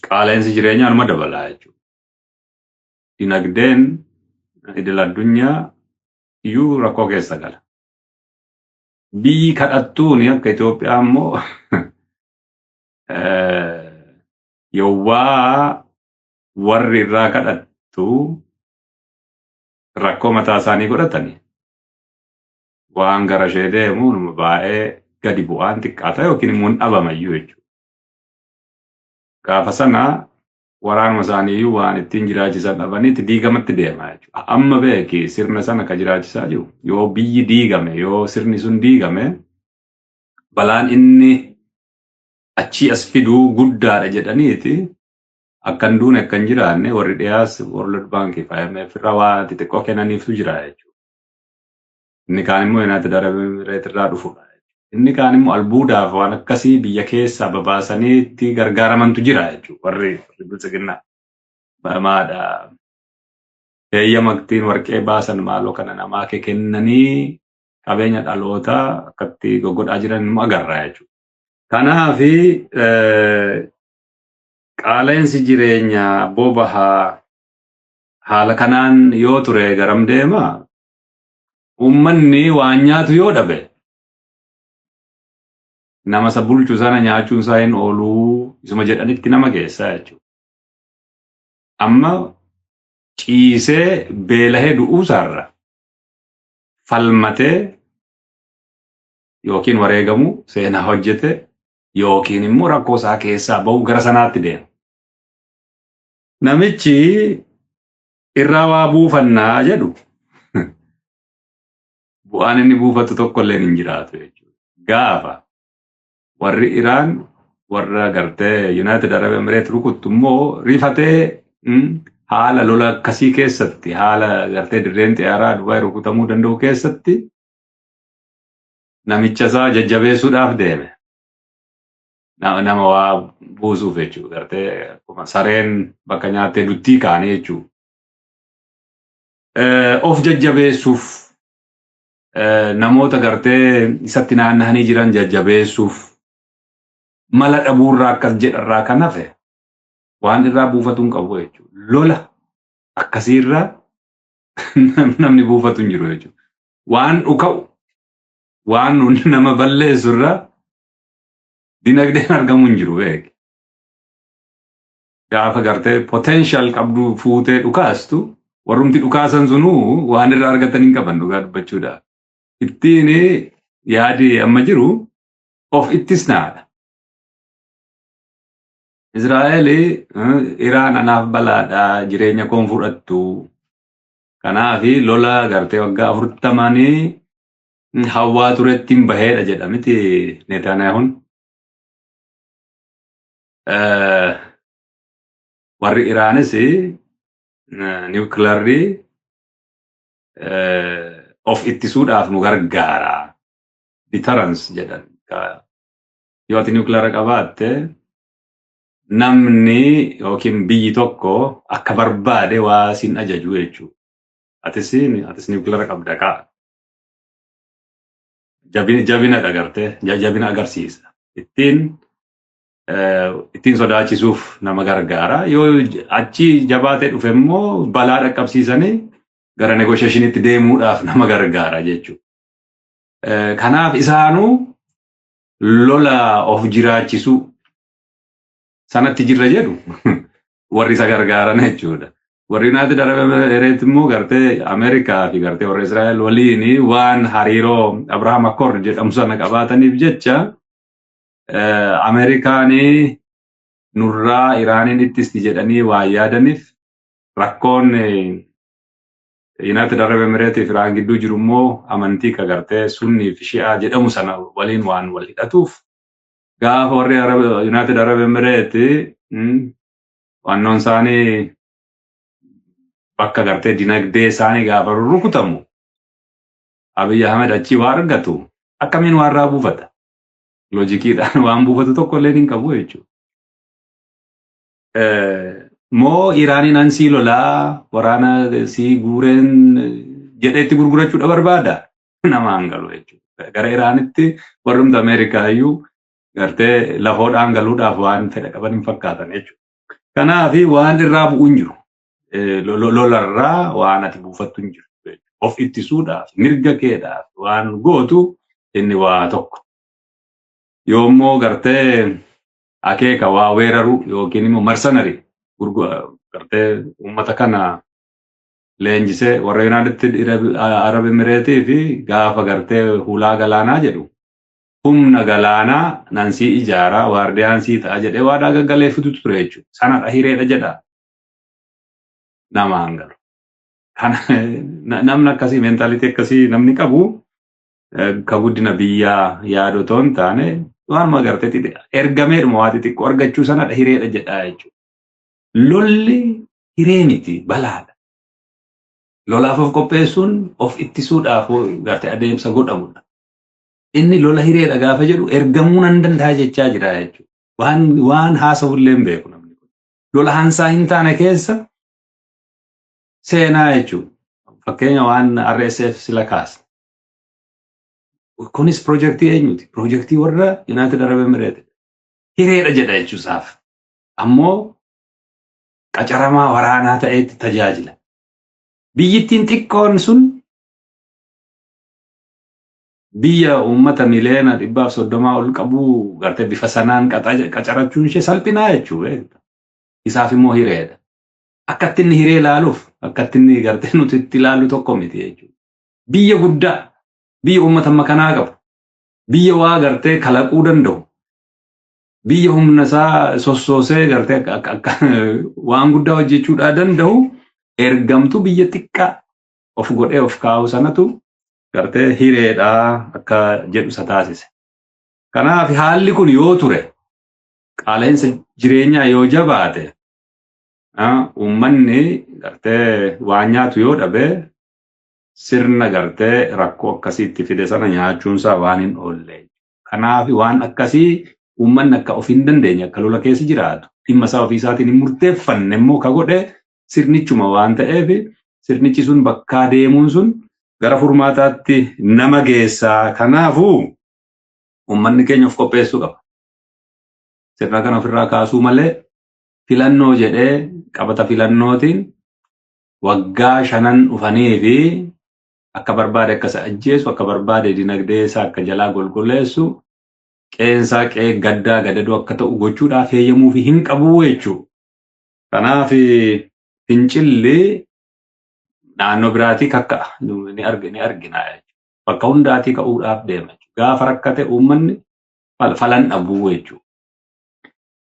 qaala'insi jireenyaa numa dabalaa jechuudha. Dinagdeen idil addunyaa iyyuu rakkoo keessa gala. Biyyi kadhattuun akka Itoophiyaa immoo yowwaa warri irraa kadhattu rakkoo mataa isaanii godhatanii waan gara ishee deemu numa baay'ee gadi bu'aan xiqqaata yookiin immoo hin dhabamayyuu jechuudha. Gaafa sana waraanuma isaanii iyyuu waan ittiin jiraachisan dhabaniitti diigamatti deema jechuudha. Amma beeki, sirna sana ka jiraachisaa jiru yoo biyyi diigame, yoo sirni sun diigame, balaan inni achii as fiduu guddaadha jedhaniiti akka hin duune, akka hin jiraanne warri dhiyaas World Bank fi IMF irraa waa xixiqqoo kennaniiftu jira jechuudha. Inni kaan immoo United Arab Emirates irraa dhufudha. Inni kaan immoo albuudaaf waan akkasii biyya keessaa babaasanii itti gargaaramantu jira jechuudha. Warri biltsiginnaa. Maadha. Heeyyama ittiin warqee baasan maaloo kana namaa kennanii qabeenya dhalootaa akkatti goggodhaa jiran immoo agarra jechuudha. Kanaafi qaala'insi jireenyaa bobahaa haala kanaan yoo ture garam deema? Uummanni waan nyaatu yoo dhabe nama isa bulchu sana nyaachuun isaa hin ooluu isuma jedhanitti nama geessaa jechuudha. Amma ciisee beelahee du'uusaarra falmatee yookiin wareegamuu, seenaa hojjete, yookiin immoo rakkoo isaa keessaa bahu gara sanaatti deema. Namichi irraa waa buufannaa jedhu bu'aan inni buufatu tokko illee hin jiraatu jechuudha. Gaafa warri Iraan warra gartee United Arab Emirates rukuttu immoo rifatee, haala lola akkasii keessatti, haala gartee dirreen xiyyaaraa Dubaay rukutamuu danda'u keessatti namicha isaa jajjabeessuudhaaf deeme. Nama waa buusuuf jechuudha. Gartee akkuma sareen bakka nyaattee duttii kaanii jechuudha. Of jajjabeessuuf, namoota gartee isatti naanna'anii jiran jajjabeessuuf, mala dhabuurraa akkas jedharraa kan hafe waan irraa buufatu hin qabu jechuudha. Lola akkasiirraa namni buufatu hin jiru jechuudha. Waan dhuka'u, waan nama balleessu irraa dinagdeen argamu hin jiru, beeki. Gaafa gartee potential qabdu fuutee dhukaastu, warrumti dhukaasan sunuu waan irraa argatan hin qaban, dhugaa dubbachuudhaaf. Ittiin yaadi amma jiru of ittisnaadha. Israa'eel Iraan anaaf balaadha, jireenya koon fudhattu. Kanaaf lola gartee waggaa 40nii hawwaa turetti hin baheedha jedha miti Netanyahuun. Warri Iraanis niwukilaarri of ittisuudhaaf nu gargaara. Deterrence jedhan. Yoo ati niwukilaara qabaatte namni yookiin biyyi tokko akka barbaade waa sin ajaju jechuudha. Atis niwukilaara qabda kaa. Jabina agartee jabina agarsiisa. Ittiin sodaachisuuf nama gargaara. Yoo achi jabaatee dhufe immoo balaa dhaqqabsiisanii gara negotiationitti deemuudhaaf nama gargaara jechuudha. Kanaaf isaanuu Lola of jiraachisuu sanatti jirra jedhu warri isa gargaaran jechuudha. Warri United Arab Emirates immoo gartee Ameerikaa fi gartee warra Israa'el waliin waan hariiroo Abraham Accord jedhamu sana qabaataniif jecha, Ameerikaan nurraa Iraaniin ittisti jedhanii waan yaadaniif, rakkoon United Arab Emirates fi Iraan gidduu jiru immoo amantii ka gartee Sunnii fi Shi'aa jedhamu sana waliin waan wal hidhatuuf, gaafa warri United Arab Emirates wannoon isaanii bakka gartee dinagdee isaanii gaafa rukutamu, Abiy Ahmed achii waa argatu akkamiin waa irraa buufata? Loojikiidhaan waan buufatu tokko illee hin qabu jechuudha. Moo Iraaniin ansii lolaa waraana sii guureen jedheetti gurgurachuudha barbaada? Nama hangalu jechuudha. Gara Iraanitti warrumti Ameerikaa iyyuu gartee lafoodhaan galuudhaaf waan fedha qaban hin fakkaatan jechuudha. Kanaaf waan irraa bu'u hin jiru. Lolarraa waan ati buufattu hin jiru. Of ittisuudhaaf, mirga keedhaaf waan gootu inni waa tokko. Yoommoo gartee akeeka waa weeraruu yookiin immoo mercenary gartee uummata kana leenjisee warra United Arab Emirates fi gaafa gartee hulaa galaanaa jedhu, humna galaanaa nansii ijaaraa, waardiyaan sii ta'a jedhee waadaa gaggaleeffitu ture jechuudha. Sanadha hireedha jedha. Nama hangalu. Kana namni akkasii, mentality akkasii namni qabu, ka guddina biyyaa yaadu otoo hin taane, waanuma gartee ergameedhuma waa xixiqqoo argachuu sanadha hireedha jedha jechuudha. Lolli hiree miti, balaadha. Lolaaf of qopheessuun of ittisuudhaaf gartee adeemsa godhamudha. Inni lola hireedha gaafa jedhu ergamuu nan danda'a jechaa jira jechuudha. Waan haasa'u illee hin beeku namni kun. Lola hansaa hin taane keessa seenaa jechuudha. Fakkeenya waan RSF sila kaase. Kunis piroojeektii eenyuti? Piroojeektii warra United Arab Emirates. Hireedha jedha jechuusaaf. Ammoo qacaramaa waraanaa ta'eetti tajaajila. Biyyittiin xiqqoon sun biyya uummata miliyoona 130 ol qabu gartee bifa sanaan qacarachuun ishee salphinaa jechuudha. Isaaf immoo hireedha. Akkatti inni hiree ilaaluuf akkatti inni gartee nuti itti ilaallu tokko miti jechuudha. Biyya guddaa, biyya uummata makanaa qabu, biyya waa gartee kalaquu danda'u, biyya humna isaa sossoosee gartee akka waan guddaa hojjechuudhaa danda'u, ergamtuu biyya xiqqaa of godhee of kaa'u sanatu gartee hireedhaa akka jedhu isa taasise. Kanaaf haalli kun yoo ture, qaala'insa jireenyaa yoo jabaate, uummanni gartee waan nyaatu yoo dhabe, sirna gartee rakkoo akkasiitti fide sana nyaachuunsaa waan hin oolle. Kanaaf waan akkasii uummanni akka of hin dandeenye, akka lola keessa jiraatu, dhimma isaa ofii isaatiin hin murteeffanne immoo ka godhe sirnichuma waan ta'eef, sirnichi sun bakkaa deemuun sun gara furmaataatti nama geessaa. Kanaafuu uummanni keenya of qopheessuu qaba. Sirna kana ofirraa kaasuu malee filannoo jedhee qabata filannootiin waggaa 5n dhufanii fi akka barbaade akka isa ajjeesu, akka barbaade dinagdee isaa akka jalaa golgoleessu, qeensaa qe'ee gaddaa gadadoo akka ta'u gochuudhaaf heeyyamuufi hin qabu jechuudha. Kanaaf fincilli naannoo biraatii kakka'a, ni argina jechuudha. Bakka hundaatii ka'uudhaaf deema jechuudha. Gaafa rakkate uummanni falan dhabuu jechuudha.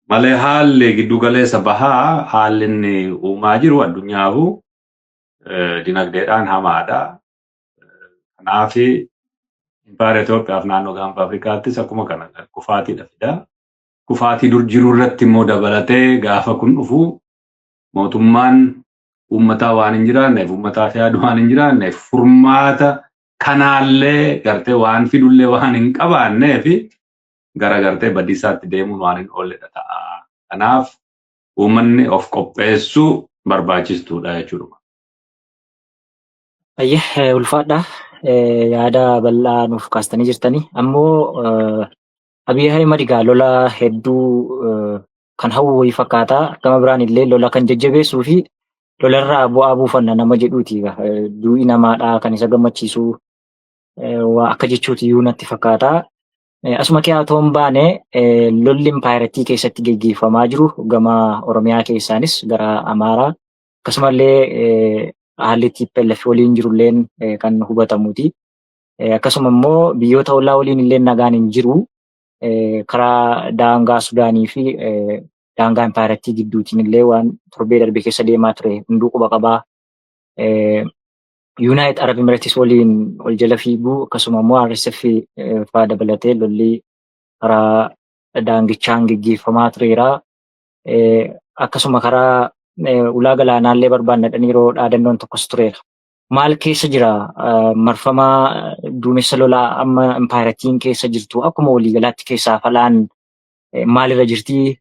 Malee haalli giddugaleessa bahaa, haalli inni uumaa jiru addunyaafuu dinagdeedhaan hamaadha. Kanaaf impaayera Itoophiyaaf naannoo Gaanfa Afrikaattis akkuma kana kufaatiidha fida. Kufaatii dur jiru irratti immoo dabalatee gaafa kun dhufu, mootummaan uummataa waan hin jiraanneef, uummataaf yaadu waan hin jiraanneef, furmaata kanaallee gartee waan fidullee waan hin qabaanneef, gara gartee badiisaatti deemuun waan hin oolledha ta'a. Kanaaf uummanni of qopheessuu barbaachistuudha jechuudha. Ayyee, ulfaadha. Yaada bal'aa nuuf kaastanii jirtanii. Ammoo Abiy Ahimad egaa lola hedduu kan hawwu wayii fakkaata. Gama biraan illee lola kan jajjabeessuu fi lolarraa bu'aa buufanna nama jedhuuti. Du'i namaadha kan isa gammachiisu waa akka jechuuti iyyuu natti fakkaata. Asuma kee otoo hin baane, lolli impaayirattii keessatti geggeeffamaa jiru gama Oromiyaa keessaanis gara Amaaraa akkasumallee haalli TPLF waliin jirulleen kan hubatamuuti. Akkasuma immoo biyyoota ollaa waliin illee nagaan hin jiru. Karaa daangaa Sudaanii fi daangaa impaayirattii gidduutiin illee waan torbee darbe keessa deemaa ture hunduu quba qabaa. United Arab Emirates waliin wal jala fiiguu, akkasuma immoo RSF faa dabalatee lolli karaa daangichaan geggeeffamaa tureera. Akkasuma karaa ulaa galaanaallee barbaannadhanii yeroo dhaadannoon tokkos tureera. Maal keessa jira marfama duumessa lolaa amma impaayirattiin keessa jirtu? Akkuma waliigalaatti keessaa falaan maalirra jirtii?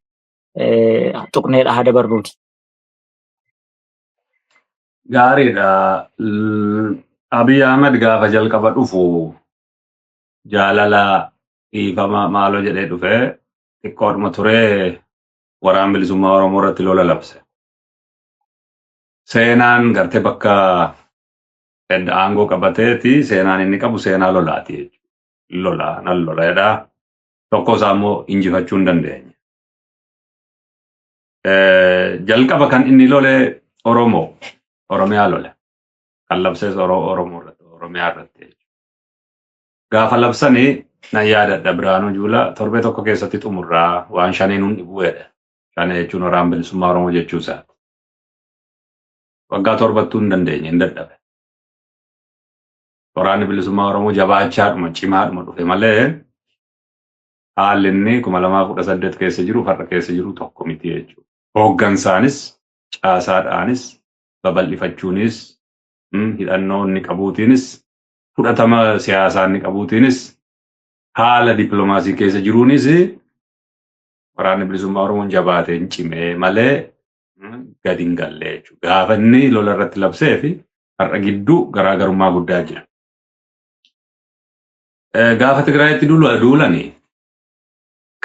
Tuqneedha haa dabarruuti. Gaariidha. Abiy Ahmed gaafa jalqaba dhufu jaalala, dhiifama, maaloo jedhee dhufee xiqqoodhuma turee waraan bilisummaa Oromoo irratti lola labse. Seenaan gartee bakka aangoo qabateeti seenaan inni qabu seenaa lolaati jechuudha. Lola nan lola jedhaa. Tokko isaa immoo injifachuu hin dandeenye. Jalqaba kan inni lole Oromoo, Oromiyaa lole. Kan labsees Oromoo irratti, Oromiyaa irratti jechuudha. Gaafa labsanii nan yaadadha, Biraanuu Juulaa torbee tokko keessatti xumurraa, waan shaniin hun dhibuu jedhe. Shanee jechuun waraan bilisummaa Oromoo jechuu isaati. Waggaa 7ttuu hin dandeenye, hin dadhabe. Waraanni bilisummaa Oromoo jabaachaadhuma cimaadhuma dhufe malee haalli inni 2018 keessa jiru har'a keessa jiru tokko miti jechuudha. Hooggansaanis, caasaadhaanis, babal'ifachuunis, hidhannoo inni qabuutiinis, fudhatama siyaasaa inni qabuutiinis, haala dippiloomaasii keessa jiruunis waraanni bilisummaa Oromoon jabaatee hin cimee malee gadi hin galle jechuudha. Gaafa inni lola irratti labsee fi har'a gidduu garaagarummaa guddaa jira. Gaafa Tigraayitti duulanii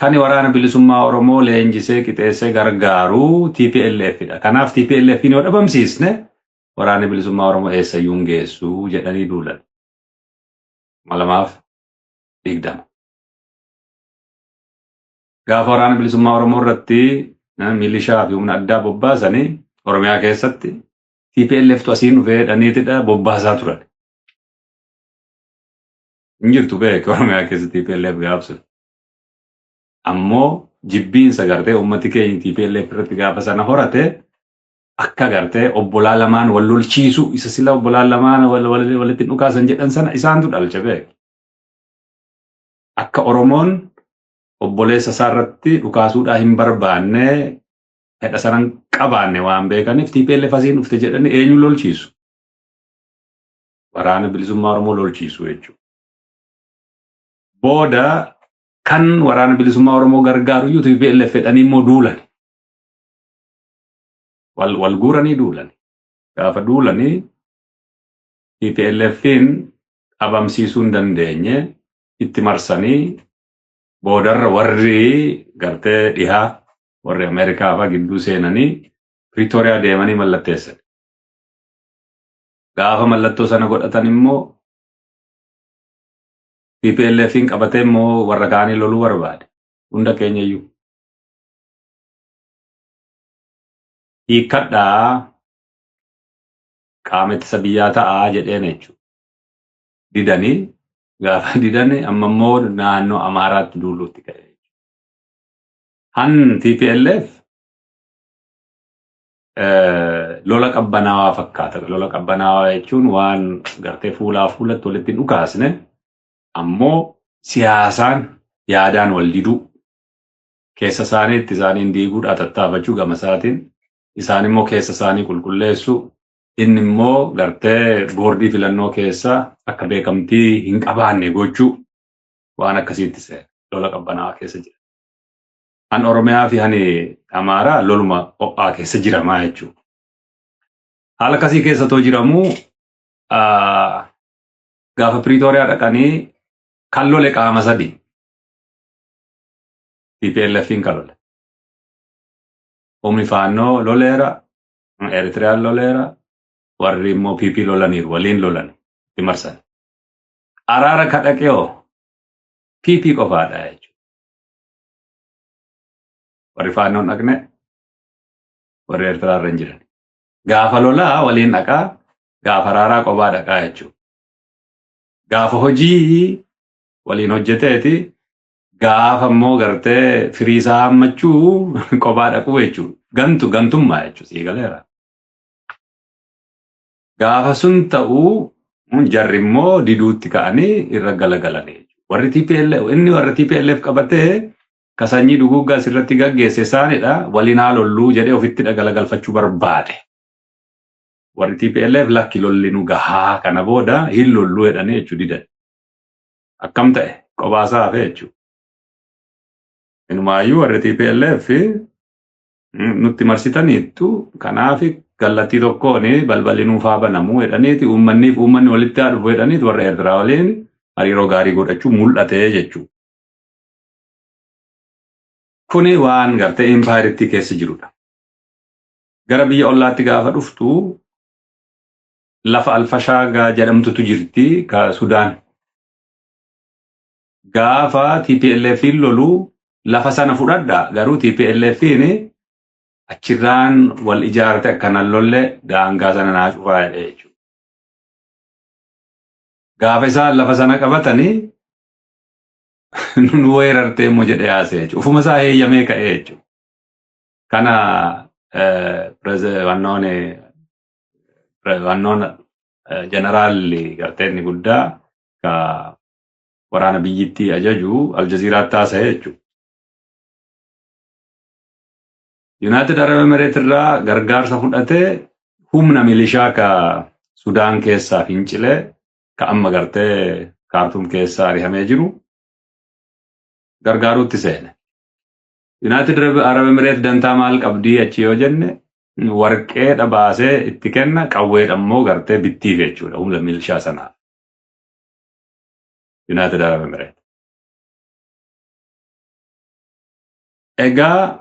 kan waraana bilisummaa Oromoo leenjisee qixeessee gargaaru TPLF dha. Kanaaf TPLF yoo dhabamsiisne waraanni bilisummaa Oromoo eessayyuu hin geessu jedhanii duulan. 2020. Gaafa waraana bilisummaa Oromoo irratti milishaa fi humna addaa bobbaasanii Oromiyaa keessatti TPLF tu asiin dhufee jedhaniitidha bobbaasaa turan. Hin jirtu beek Oromiyaa keessa TPLF gaafsun. Ammoo jibbiinsa gartee uummati keenya TPLF irratti gaafa sana horate akka gartee obbolaa lamaan wal lolchiisu, isa sila obbolaa lamaan walitti dhukaasan jedhan sana isaantu dhalche beek. Akka Oromoon obboleessa isaa irratti dhukaasuudhaa hin barbaanne, fedha sanan qabaanne waan beekaniif TPLF asiin dhufte jedhanii eenyu lolchiisu? Waraana bilisummaa Oromoo lolchiisu jechuudha. Booda kan waraana bilisummaa Oromoo gargaaru iyyuu TPLF fedhanii immoo duulan. Wal guuranii duulan. Gaafa duulanii TPLFin dhabamsiisuu hin dandeenye, itti marsanii boodarra warri gartee dhihaa, warri Ameerikaa fa'aa gidduu seenanii Pretoria deemanii mallatteessan. Gaafa mallattoo sana godhatan immoo TPLFin qabatee immoo warra kaanii loluu barbaade. Hunda keenya iyyuu. Hiikkadhaa, qaama ittisa biyyaa ta'aa jedheen jechuudha. Didanii, gaafa didan amma immoo naannoo Amaaraatti duuluutti ka'e. Han TPLF lola qabbanaawaa fakkaata. Lola qabbanaawaa jechuun waan gartee fuulaa fuulatti walitti hin dhukaasne, ammoo siyaasaan yaadaan wal diduu, keessa isaaniitti isaaniin diiguudhaa tattaafachuu gama isaatiin, isaan immoo keessa isaanii qulqulleessuu, inni immoo gartee boordii filannoo keessa akka beekamtii hin qabaanne gochuu, waan akkasiitti seera lola qabbanaawaa keessa jira. Han Oromiyaa fi hani Amaaraa loluma ho'aa keessa jiramaa jechuudha. Haala akkasii keessa too jiramuu gaafa Piriitooriyaa dhaqanii kan lole qaama sadi. TPLFin kan lole. Humni faannoo loleera, Eritiriyaan loleera, warri immoo PP lolaniiru, waliin lolan itti marsan. Araara ka dhaqee hoo PP qofaadha jechuudha. Warri Faannoon dhaqne, warri Eertiraa irra hin jiran. Gaafa lolaa waliin dhaqaa, gaafa araaraa qophaa dhaqaa jechuudha. Gaafa hojii waliin hojjeteeti, gaafa immoo gartee firii isaa hammachuu qophaa dhaquu jechuudha. Gantu gantummaa jechuudha, sii galeera. Gaafa sun ta'uu jarri immoo diduutti ka'anii irra galagalanii. Warri TPLF, inni warra TPLF qabatee ka sanyii duguuggaa asirratti gaggeesse isaanidha. Waliin haa lolluu jedhee ofitti galagalfachuu barbaade. Warri TPLF lakki, lolli nu gahaa, kana booda hin lolluu jedhanii jechuu didan. Akkam ta'e? Qobaasaa hafe jechuudha. Inumaayyuu warri TPLF nutti marsitaniittu, kanaaf kallattii tokkoon balballi nuuf haa banamuu jedhaniiti, uummanniif uummanni walitti haa dhufu jedhaniiti, warra Eertiraa waliin hariiroo gaarii godhachuu mul'ate jechuudha. Kuni waan gartee impaayiritti keessa jirudha. Gara biyya ollaatti gaafa dhuftu, lafa Alfashaagaa jedhamtutu jirti ka Sudaan. Gaafa TPLF lolu lafa sana fudhadha, garuu TPLFin achirraan wal ijaarte akkanan lolle daangaa sana naa cufaa jedhee jechuudha. Gaafa isaan lafa sana qabatanii nu weerartee immoo jedhee haasa'e jechuudha. Ufuma isaa heeyyamee ka'ee jechuudha. Kana wannoon wannoon jeneraalli gartee inni guddaa ka waraana biyyittii ajaju Aljaziiraatti haasa'e jechuudha. United Arab Emirates irraa gargaarsa fudhatee humna milishaa ka Sudaan keessaa fincilee, ka amma gartee Kaartuum keessaa ari'amee jiru gargaaruutti seene. United Arab Emirates dantaa maal qabdii achi yoo jenne, warqeedha baasee itti kenna, qawweedha immoo gartee bittiif jechuudha humna milishaa sanaa. United Arab Emirates. Egaa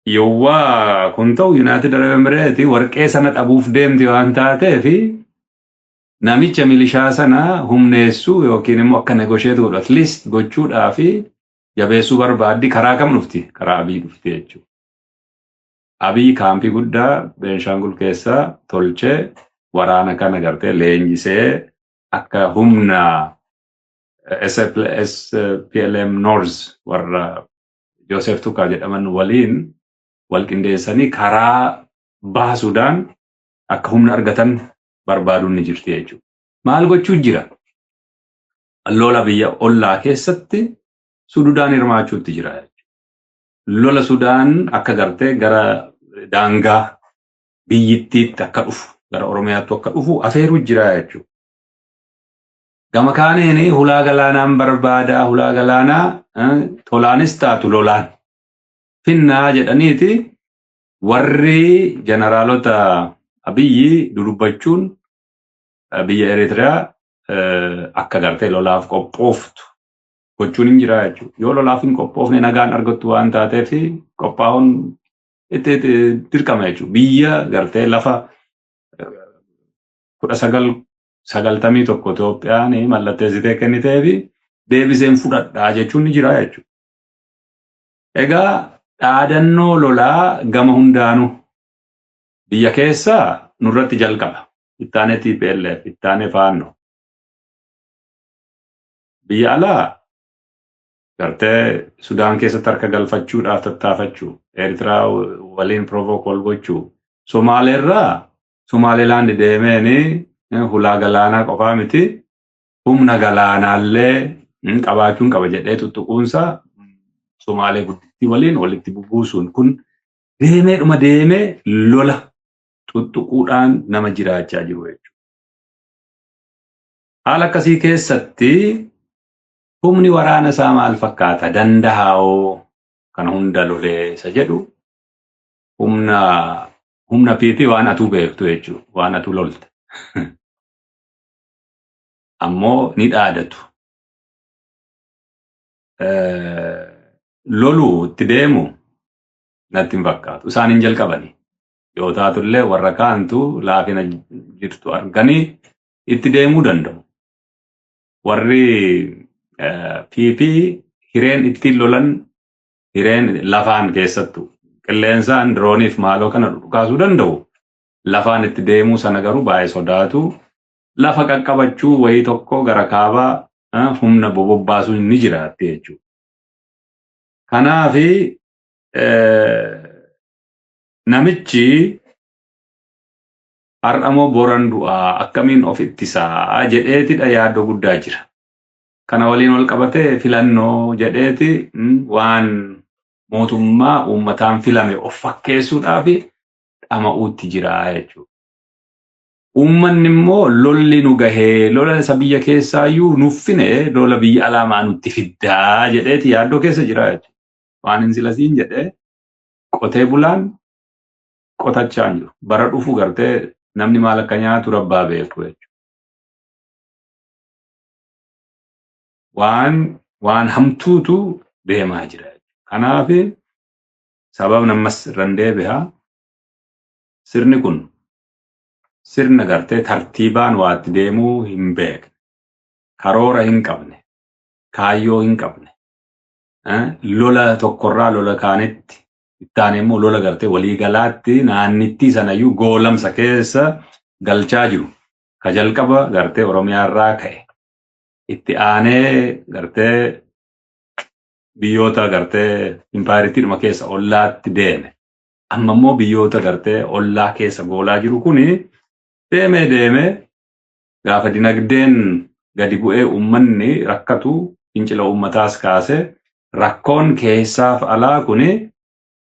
yowwaa kun ta'u, United Arab Emirates warqee sana dhabuuf deemti waan taateef, namicha milishaa sana humneessuu yookiin immoo akka negotiate godhu at least gochuudhaa fi jabeessuu barbaaddi. Karaa kam dhufti? Karaa Abiy dhufti jechuudha. Abiy kaampii guddaa Beenshaangul keessaa tolchee, waraana kana gartee leenjisee, akka humna SPLM North warra Joseph Tukaa jedhaman waliin wal qindeessanii karaa baha Sudaan akka humna argatan barbaaduun ni jirti jechuudha. Maal gochuu jira? Lola biyya ollaa keessatti Sudaan hirmaachuutti jira. Lola Sudaan akka gartee gara daangaa biyyittiitti akka dhufu, gara Oromiyaatti akka dhufu afeeruu jira jechuudha. Gama kaaniin hulaa galaanaan barbaadaa, hulaa galaanaa tolaanis taatu lolaan finnaa jedhaniiti warri jeneraalota Abiyyi dudubbachuun biyya Eritiriyaa akka gartee lolaaf qophooftu gochuun hin jira jechuudha. Yoo lolaaf hin qophoofne nagaan argattu waan taateef, qophaa'uun itti dirqama jechuudha. Biyya gartee lafa 1991 Itoophiyaan mallatteessitee kennitee fi deebiseen fudhadhaa jechuun ni jira jechuudha. Egaa dhaadannoo lolaa gama hundaanuu biyya keessaa nurratti jalqaba. Ittaanee TPLF, ittaanee Faannoo. Biyya alaa gartee Sudaan keessatti harka galfachuudhaaf tattaafachuu, Eertiraa waliin provoke wal gochuu, Somaaleerraa Somaalilaand deemeeni hulaa galaanaa qofaa miti, humna galaanaallee qabaachuun qaba jedhee tuttuquunsa Somaalee guddittii waliin walitti bubuusuun kun deemee dhuma deemee lola tuttuquudhaan nama jiraachaa jiru jechuudha. Haala akkasii keessatti humni waraana isaa maal fakkaata? Danda'aawoo kana hunda lolee isa jedhu, humna PP waan atuu beektu jechuudha. Waan atuu lolte. Ammoo ni dhaadatu. Loluu itti deemu natti hin fakkaatu. Isaan hin jalqabani. Yoo taatullee warra kaantu laafina jirtu arganii itti deemuu danda'u. Warri PP hireen ittiin lolan, hireen lafaan keessattu qilleensaan dirooniif maaloo kana dhukaasuu danda'u. Lafaan itti deemuu sana garuu baay'ee sodaatu. Lafa qaqqabachuu wayii tokko gara kaabaa humna bobobbaasuun ni jiraatti jechuudha. Kanaafi namichi har'amoo boran du'aa akkamiin of ittisaa jedheetidha yaaddoo guddaa jira. Kana waliin wal qabatee filannoo jedheeti waan mootummaa uummataan filame of fakkeessuudhaaf dhama'uutti jira jechuudha. Uummanni immoo lolli nu gahee, lola isa biyya keessaayyuu nuffine, lola biyya alaa nutti fiddaa jedheeti yaaddoo keessa jira jechuudha. Waan hin silasiin jedhee, qotee bulaan qotachaa hin jiru. Bara dhufu gartee namni maal akka nyaatu rabbaa beeku jechuudha. Waan hamtuutu deemaa jira. Kanaaf sababni ammas irran deebi'a. Sirni kun sirna gartee tartiibaan waatti deemuu hin beekne, karoora hin qabne, kaayyoo hin qabne, lola tokkorraa lola kaanitti, ittaanee immoo lola gartee waliigalaatti naannittii sanayyuu goolamsa keessa galchaa jiru. Ka jalqaba gartee Oromiyaarraa ka'e. Itti aanee gartee biyyoota gartee impaayiritiidhuma keessa ollaatti deeme. Amma immoo biyyoota gartee ollaa keessa goolaa jiru kuni deemee deemee gaafa dinagdeen gadi bu'ee uummanni rakkatu, fincila uummataas kaase, rakkoon keessaaf alaa kuni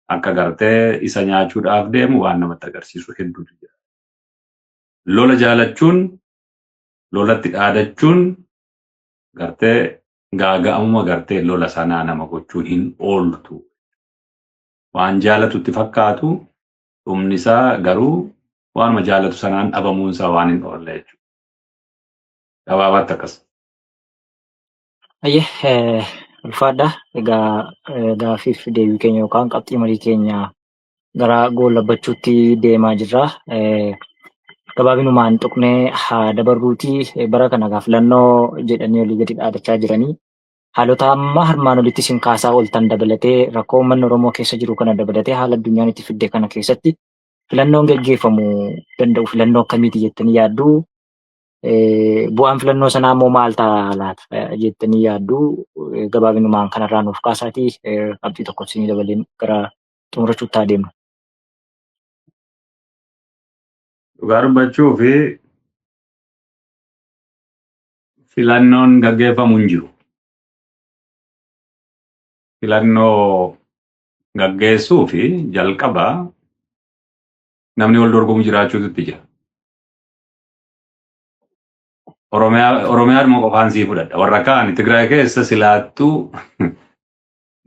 akka gartee isa nyaachuudhaaf deemu waan namatti agarsiisu hedduutu jira. Lola jaalachuun, lolatti dhaadachuun gartee gaaga'amuma gartee lola sanaa nama gochuun hin ooltu. Waan jaalatutti fakkaatu, dhumni isaa garuu waanuma jaalatu sanaan dhabamuun isaa waan hin oolle jechuudha. Gabaabaatti akkas. Ayyee, ulfaadha. Egaa gaaffiif deebii keenya yookaan qabxii marii keenya gara goolabbachuutti deemaa jirra. Gabaabinumaan tuqnee haa dabarruuti, bara kana egaa filannoo jedhanii olii gadi dhaadachaa jiranii. Haalota amma harmaan olitti isin kaasaa ooltan dabalatee, rakkoo uummanni Oromoo keessa jiru kana dabalatee, haala addunyaan itti fidde kana keessatti filannoon geggeeffamuu danda'u filannoo akkamiiti jettanii yaaddu? Bu'aan filannoo sanaa immoo maal ta'a laata jettanii yaaddu? Gabaabinumaan kanarraa nuuf kaasaatii qabxii tokko isinii dabaleen gara xumurachuutti haa deemnu. Dhugaa dubbachuu fi filannoon gaggeeffamu hin jiru. Filannoo gaggeessuu fi jalqaba namni wal dorgomu jiraachuutu itti jira. Oromiyaadhuma qofaan sii fudhadha. Warra kaan Tigraay keessa silaattuu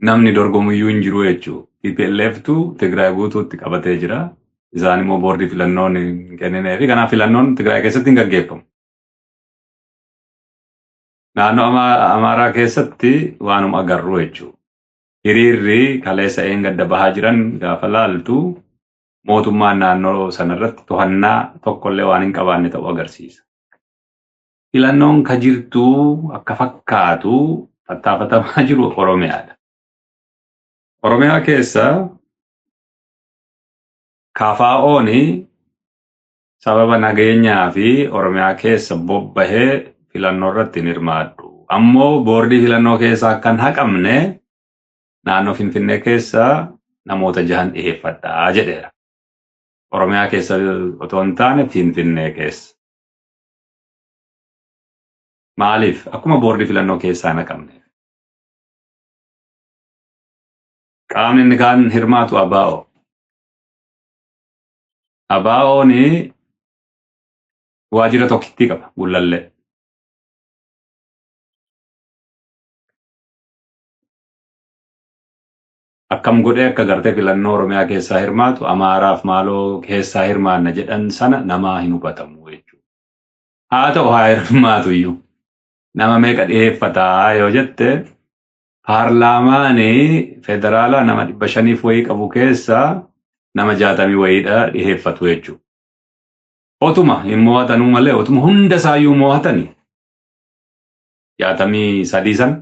namni dorgomu iyyuu hin jiru jechuudha. TPLFtu Tigraay guutuutti qabatee jira. Isaan immoo boordii filannoon hin kenninee fi kanaaf filannoon Tigraay keessatti hin gaggeeffamu. Naannoo Amaaraa keessatti waanuma agarru jechuudha. Hiriirri kaleessa gadda bahaa jiran gaafa laaltu mootummaan naannoo sanarratti to'annaa tokkollee waan hin qabaanne ta'uu agarsiisa. Filannoon ka jirtu akka fakkaatu tattaafatamaa jiru Oromiyaadha. Oromiyaa keessa KFO'n sababa nageenyaa fi Oromiyaa keessa bobbahee filannoo irratti hin hirmaadhu. Ammoo boordii filannoo keessaa akka hin haqamne naannoo Finfinnee keessa namoota jahan dhiyeeffadhaa jedheera. Oromiyaa keessa otoo hin taane Finfinnee keessa. Maaliif? Akkuma boordii filannoo keessaa hin haqamne. Qaamni inni kaan hirmaatu ABO. ABO'n waajjira tokkittii qaba, Gullallee. Akkam godhee akka gartee filannoo Oromiyaa keessaa hirmaatu, Amaaraaf maaloo keessaa hirmaanna jedhan sana namaa hin hubatamu jechuudha. Haa ta'u, haa hirmaatu iyyuu. Nama meeqa dhiyeeffataa yoo jette, paarlaamaan federaalaa nama 500f wayii qabu keessaa nama 60 wayiidha dhiyeeffatu jechuudha. Otuma hin mo'atanuu malee, otuma hunda isaayyuu mo'atanii 63 san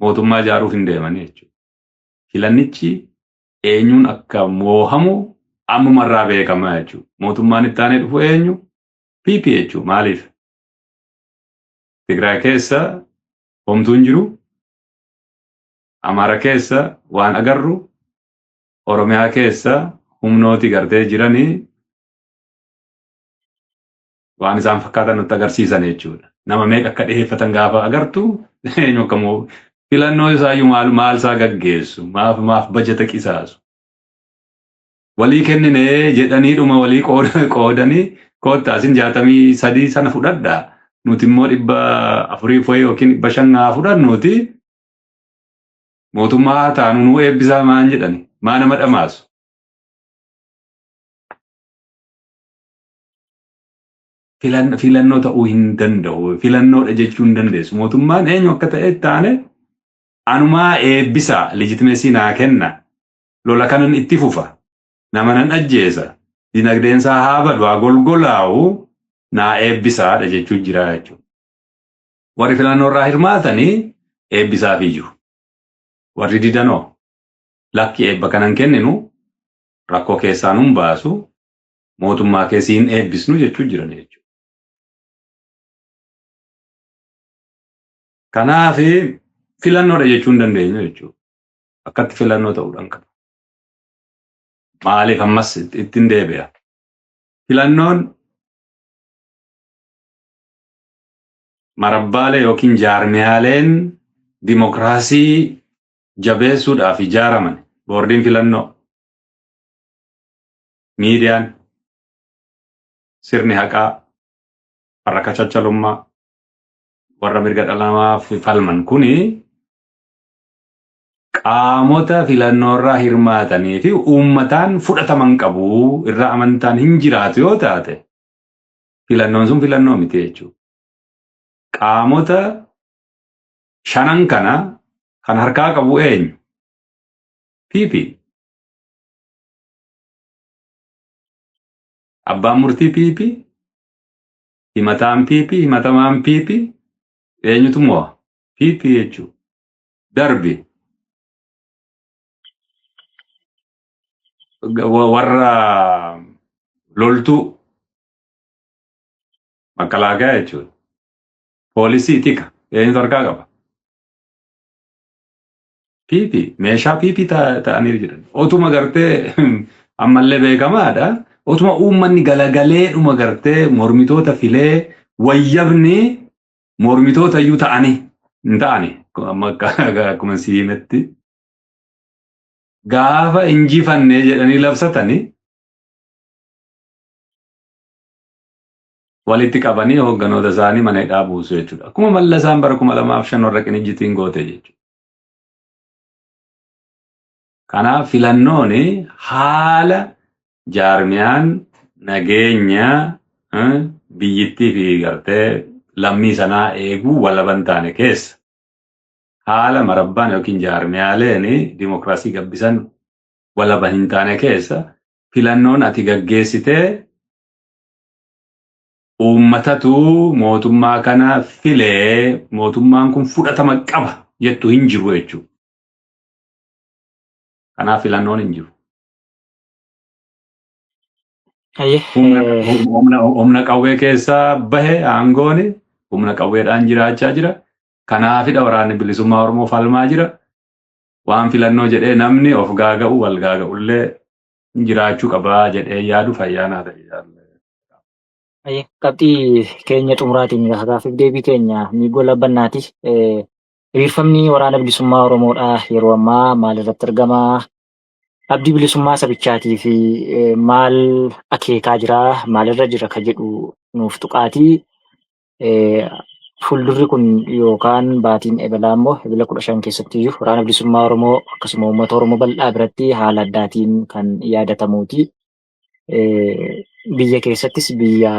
mootummaa ijaaruuf hin deemanii jechuudha. Filannichi eenyuun akka moohamu ammumarraa beekamaa jechuudha. Mootummaan itti aanee dhufu eenyu? PP jechuudha. Maaliif? Tigraay keessa homtuu hin jiru. Amaara keessa waan agarru, Oromiyaa keessa humnooti gartee jiranii waan isaan fakkaatan nutti agarsiisan jechuudha. Nama meeqa akka dhiyeeffatan gaafa agartu, eenyu akka moo filannoo isaayyuu maal maal isaa gaggeessu, maaf bajata qisaasu. Walii kenninee jedhanii dhuma walii qoodanii, koottaa isin 63 sana fudhadhaa. Nuti immoo 400 fo'ee yookiin 500 haa fudhannuuti. Mootummaa haa taanu, nuu eebbisaa maan jedhani, maa nama dhamaasu. Filannoo ta'uu hin danda'u. Filannoodha jechuu hin dandeessu. Mootummaan eenyu akka ta'e taane anumaa eebbisaa, legitimacy naa kenna. Lola kanan itti fufa. Nama nan ajjeesa. Dinagdeen isaa haa badu, haa golgolaa'u, naa eebbisaadha jechuu jira jechuudha. Warri filannoo irraa hirmaatanii eebbisaafii jiru. Warri didanoo, lakki, eebba kanan kenninu, rakkoo keessaa nun baasu, mootummaa keessi hin eebbisnu jechuu jiran jechuudha. Kanaaf filannoodha jechuu hin dandeenyu jechuudha. Akkatti filannoo ta'uudhaan qaba. Maaliif ammas ittiin deebi'a? Filannoon marabbaalee yookiin jaarmiyaaleen dimokiraasii jabeessuudhaaf ijaaraman, boordiin filannoo, miidiyaan, sirni haqaa, warra kachachalummaa, warra mirga dhala namaaf falman kuni qaamota filannoorraa hirmaatanii fi uummataan fudhataman qabu, irraa amantaan hin jiraatu yoo taate, filannoon sun filannoo miti jechuudha. Qaamota shanan kana kan harkaa qabu eenyu? PP. Abbaan murtii PP, himataan PP, himatamaan PP, eenyutu mo'a? PP jechuudha. Darbi. Warra loltuu makalaakaa jechuudha. Poolisii, tika eenyutu harkaa qaba? PP. Meeshaa PP ta'anii jiran. Otuma gartee ammallee beekamaadha. Otuma uummanni galagalee dhuma gartee mormitoota filee, wayyabni mormitoota iyyuu ta'anii hin ta'ani. Amma akkuma si himetti gaafa injifannee jedhanii labsatanii walitti qabanii hoogganoota isaanii mana hidhaa buusu jechuudha. Akkuma Mallasaan bara 2005 warra Qinijjitiin goote jechuudha. Kanaaf filannoon haala jaarmiyaan nageenya biyyittii fi gartee lammii sanaa eeguu walaban taane keessa, haala marabbaan yookiin jaarmiyaaleen dimokiraasii gabbisan walaba hin taane keessa, filannoon ati gaggeessitee uummatatu mootummaa kana filee, mootummaan kun fudhatama qaba jettu hin jiru jechuudha. Kanaaf filannoon hin jiru. Humna qawwee keessaa bahe aangoon humna qawweedhaan jiraachaa jira. Kanaafidha waraanni bilisummaa Oromoo falmaa jira. Waan filannoo jedhee namni of gaaga'u wal gaaga'ullee jiraachuu qabaa jedhee yaadu, fayyaa naa ta'e. Qabxii keenya xumuraatiin gaaffiif deebii keenya ni gola bannaati. Hiriirfamni waraana bilisummaa Oromoodhaa yeroo ammaa maal irratti argama? Abdii bilisummaa sabichaatii fi maal akeekaa jira? Maalirra jira ka jedhu nuuf tuqaatii. Fuuldurri kun yookaan baatiin Ebalaa immoo Ebila 15 keessatti iyyuu waraana bilisummaa Oromoo akkasuma uummata Oromoo bal'aa biratti haala addaatiin kan yaadatamuuti. Biyya keessattis biyya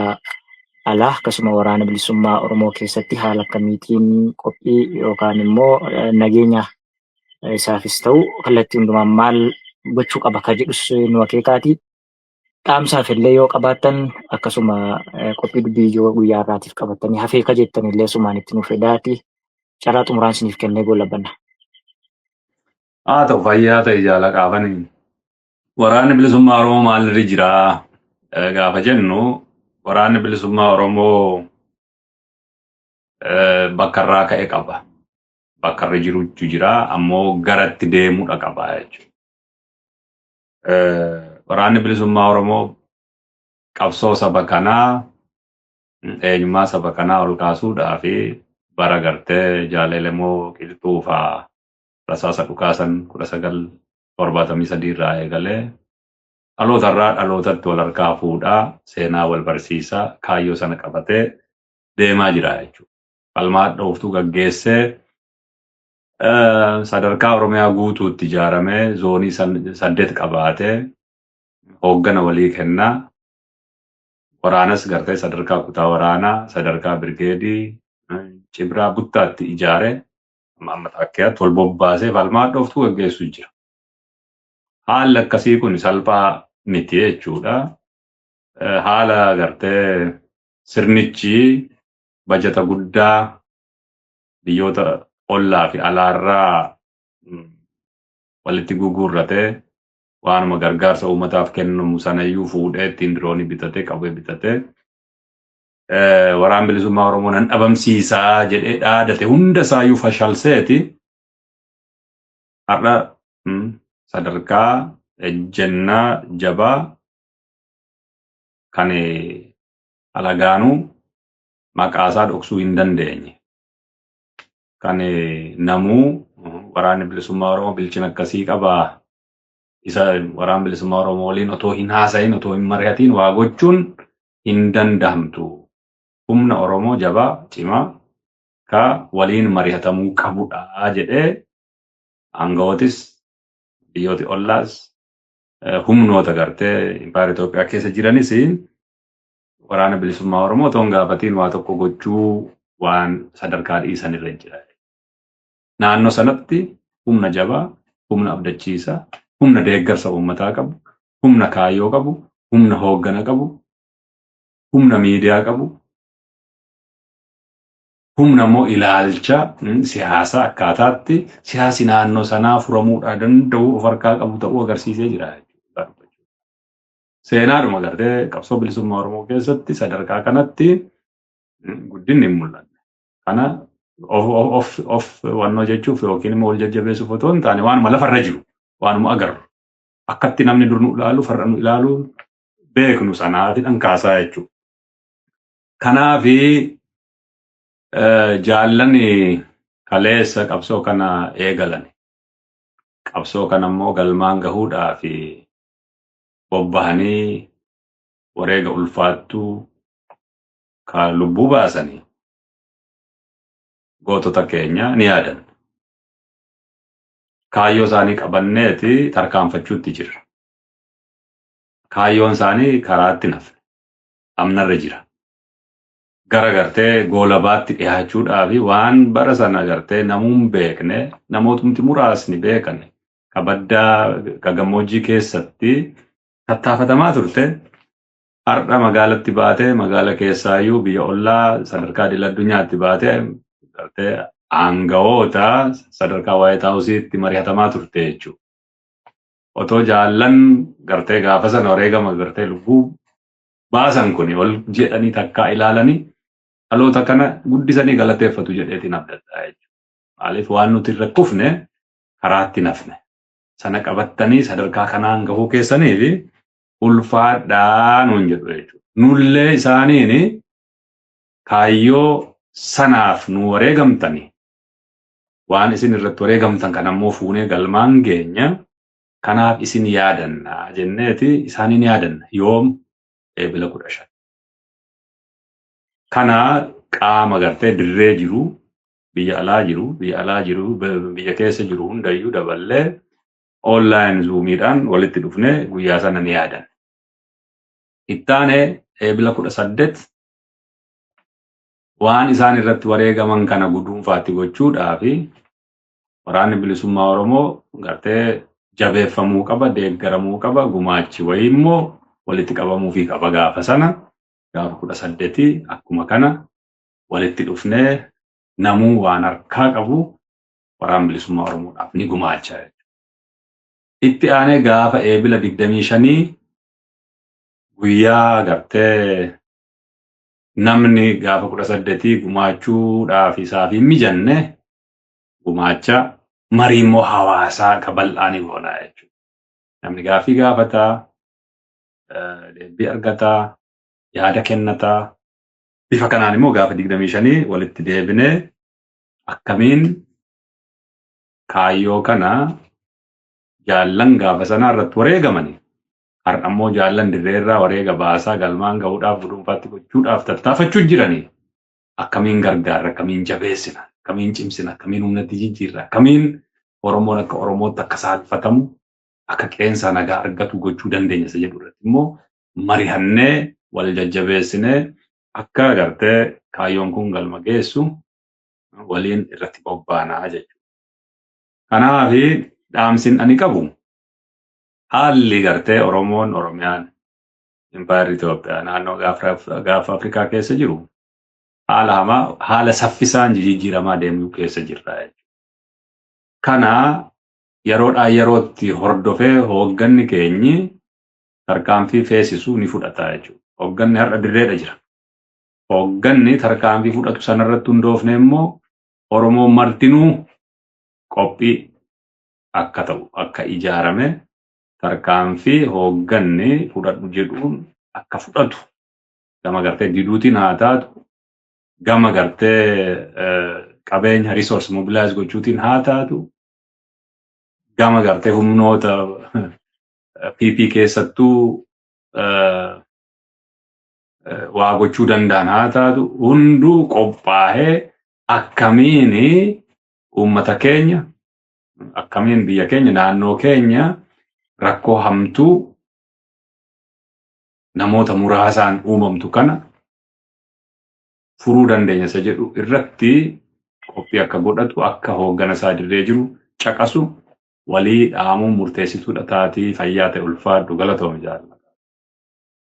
alaa akkasuma waraana bilisummaa Oromoo keessatti haala akkamiitiin qophii yookaan immoo nageenya isaafis ta'u kallattii hundumaan maal gochuu qaba ka jedhus nu akeekaati. Dhaamsaaf illee yoo qabaattan akkasuma qophii dubbii ijoo guyyaa har'aatiif qabattanii hafee ka jettan illee sumaan itti nuuf edaati. Carraa xumuraan isiniif kennee goolabanna. Haa ta'u, fayyaa ta'e jaala qaafanii. Waraanni Bilisummaa Oromoo maalirra jiraa gaafa jennu, Waraanni Bilisummaa Oromoo bakka irraa ka'e qaba. Bakka irra jirutu jira, ammoo garatti deemuudha qaba jechuudha. Waraanni Bilisummaa Oromoo qabsoo saba kanaa, eenyummaa saba kanaa ol kaasuudhaa fi bara gartee jaalelemoo qilxuu fa'aa rasaasa dhukaasan 1973 irraa eegalee dhalootarraa dhalootatti wal harkaa fuudhaa, seenaa wal barsiisaa, kaayyoo sana qabatee deemaa jira jechuudha. Falmaa dhooftuu gaggeessee sadarkaa Oromiyaa guutuutti ijaaramee, zoonii 8 qabaatee, hooggana walii kennaa, waraanas gartee sadarkaa kutaa waraanaa, sadarkaa birgeedii, cibraa buttaatti ijaaree amma takkeetti wal bobbaasee falmaa dhooftuu gaggeessu jira. Haalli akkasii kun salphaa miti jechuudha. Haala gartee sirnichi bajata guddaa biyyoota ollaa fi alaarraa walitti gugurratee, waanuma gargaarsa uummataaf kennamu sanayyuu fuudhee ittiin diroonii bitatee, qawwee bitatee, waraan Bilisummaa Oromoo nan dhabamsiisaa jedhee dhaadate hunda isaayyuu fashalseeti har'a sadarkaa ejjennaa jabaa kan alagaanuu maqaasaa dhoksuu hin dandeenye. Kan namuu Waraanni Bilisummaa Oromoo bilchina akkasii qabaa. Isa Waraan Bilisummaa Oromoo waliin otoo hin haasa'in, otoo hin mari'atiin waa gochuun hin danda'amtu. Humna Oromoo jabaa cimaa ka waliin mari'atamuu qabudha jedhee aanga'ootis, biyyooti ollaas, humnoota gartee impaayera Itoophiyaa keessa jiranis Waraana Bilisummaa Oromoo otoo hin gaafatiin waa tokko gochuu waan sadarkaa dhiisan irra jira. Naannoo sanatti humna jabaa, humna abdachiisaa, humna deeggarsa uummataa qabu, humna kaayyoo qabu, humna hooggana qabu, humna miidiyaa qabu, humna immoo ilaalcha siyaasaa akkaataatti siyaasi naannoo sanaa furamuudhaa danda'u of harkaa qabu ta'uu agarsiisee jira. Seenaadhuma gartee qabsoo bilisummaa Oromoo keessatti sadarkaa kanatti guddinni hin mul'anne. Kana of wannoo jechuuf yookiin immoo wal jajjabeessuuf otoo hin taane, waanuma lafarra jiru, waanuma agarru, akkatti namni dur nu ilaalu, farra nu ilaalu beeknu sanaati dhankaasaa jechuudha. Kanaafi jaallan kaleessa qabsoo kana eegalan, qabsoo kana immoo galmaan gahuudhaa fi bobbahanii wareega ulfaattuu ka lubbuu baasanii gootota keenya ni yaadanna. Kaayyoo isaanii qabanneeti tarkaanfachuutti jirra. Kaayyoon isaanii karaatti nafne. Amnarra jira. Gara gartee goolabaatti dhiyaachuudhaa fi waan bara sana gartee namuun beekne, namootumti muraasni beekan, ka baddaa ka gammoojjii keessatti tattaafatamaa turte har'a magaalatti baatee, magaala keessaayyuu biyya ollaa sadarkaa idil addunyaatti baatee, gartee aangawoota sadarkaa White Houseitti mari'atamaa turte jechuudha. Otoo jaallan gartee gaafa sana wareegama gartee lubbuu baasan kun ol jedhanii takkaa ilaalanii dhaloota kana guddisanii galateeffatu jedheetiin abdadhaa jechuudha. Maaliif, waan nuti irra kufne karaatti nafne. Sana qabattanii sadarkaa kanaan gahuu keessanii fi ulfaadhaa nuun jedhu jechuudha. Nullee isaaniin kaayyoo sanaaf nu wareegamtanii, waan isin irratti wareegamtan kan ammoo fuunee galmaan geenya, kanaaf isin yaadanna jenneeti isaaniin yaadanna yoom Eebila 15. Kana qaama gartee dirree jiru, biyya alaa jiru, biyya alaa jiru, biyya keessa jiru hundayyuu daballee online Zoomiidhaan walitti dhufnee guyyaa sana ni yaadanna. Ittaanee Eebila 18 waan isaan irratti wareegaman kana guduunfaatti gochuudhaa fi Waraanni Bilisummaa Oromoo gartee jabeeffamuu qaba, deeggaramuu qaba, gumaachi wayii immoo walitti qabamuu fi qaba gaafa sana gaafa 18 akkuma kana walitti dhufnee namuu waan harkaa qabu Waraana Bilisummaa Oromoodhaaf ni gumaacha. Itti aanee gaafa eebila 25 guyyaa gartee namni gaafa 18 gumaachuudhaaf isaaf hin mijanne gumaacha marii immoo hawaasaa ka bal'aa ni goona jechuudha. Namni gaaffii gaafataa, deebii argataa, yaada kennataa. Bifa kanaan immoo gaafa 25 walitti deebinee akkamiin kaayyoo kana jaallan gaafa sanaa irratti wareegamanii har'a immoo jaallan dirreerraa wareega baasaa galmaan gahuudhaaf guduunfaatti gochuudhaaf tattaafachuu jiranii akkamiin gargaarra, akkamiin jabeessina, akkamiin cimsina, akkamiin humnatti jijjiirra, akkamiin Oromoon akka Oromootti akka saalfatamu, akka qeensaa nagaa argatu gochuu dandeenya isa jedhu irratti immoo marihannee wal jajjabeessinee akka gartee kaayyoon kun galma geessu waliin irratti bobbaanaa jechuudha. Kanaaf dhaamsin ani qabu haalli gartee Oromoon, Oromiyaan, Impaayerri Itoophiyaa naannoo gaafa Afrikaa keessa jiru haala hamaa, haala saffisaan jijjiiramaa deemuu keessa jirra jechuudha. Kana yeroodhaa yerootti hordofee hoogganni keenyi tarkaanfii feesisuu ni fudhata jechuudha. Hoogganni har'a dirreedha jira. Hoogganni tarkaanfii fudhatu sanarratti hundoofne immoo Oromoon martinuu qophii akka ta'u, akka ijaarame tarkaanfii hoogganni fudhadhu jedhuun akka fudhatu gama gartee diduutiin haa taatu, gama gartee qabeenya resource mobilize gochuutiin haa taatu, gama gartee humnoota PP keessattuu waa gochuu danda'an haa taatu, hunduu qophaa'ee akkamiin uummata keenya, akkamiin biyya keenya, naannoo keenya rakkoo hamtuu namoota muraasaan uumamtu kana furuu dandeenya isa jedhu irratti qophii akka godhatu, akka hooggana isaa dirree jiru caqasu walii dhaamuun murteessituudha taatii. Fayyaa ta'e, ulfaadhu, galatoome jaalla.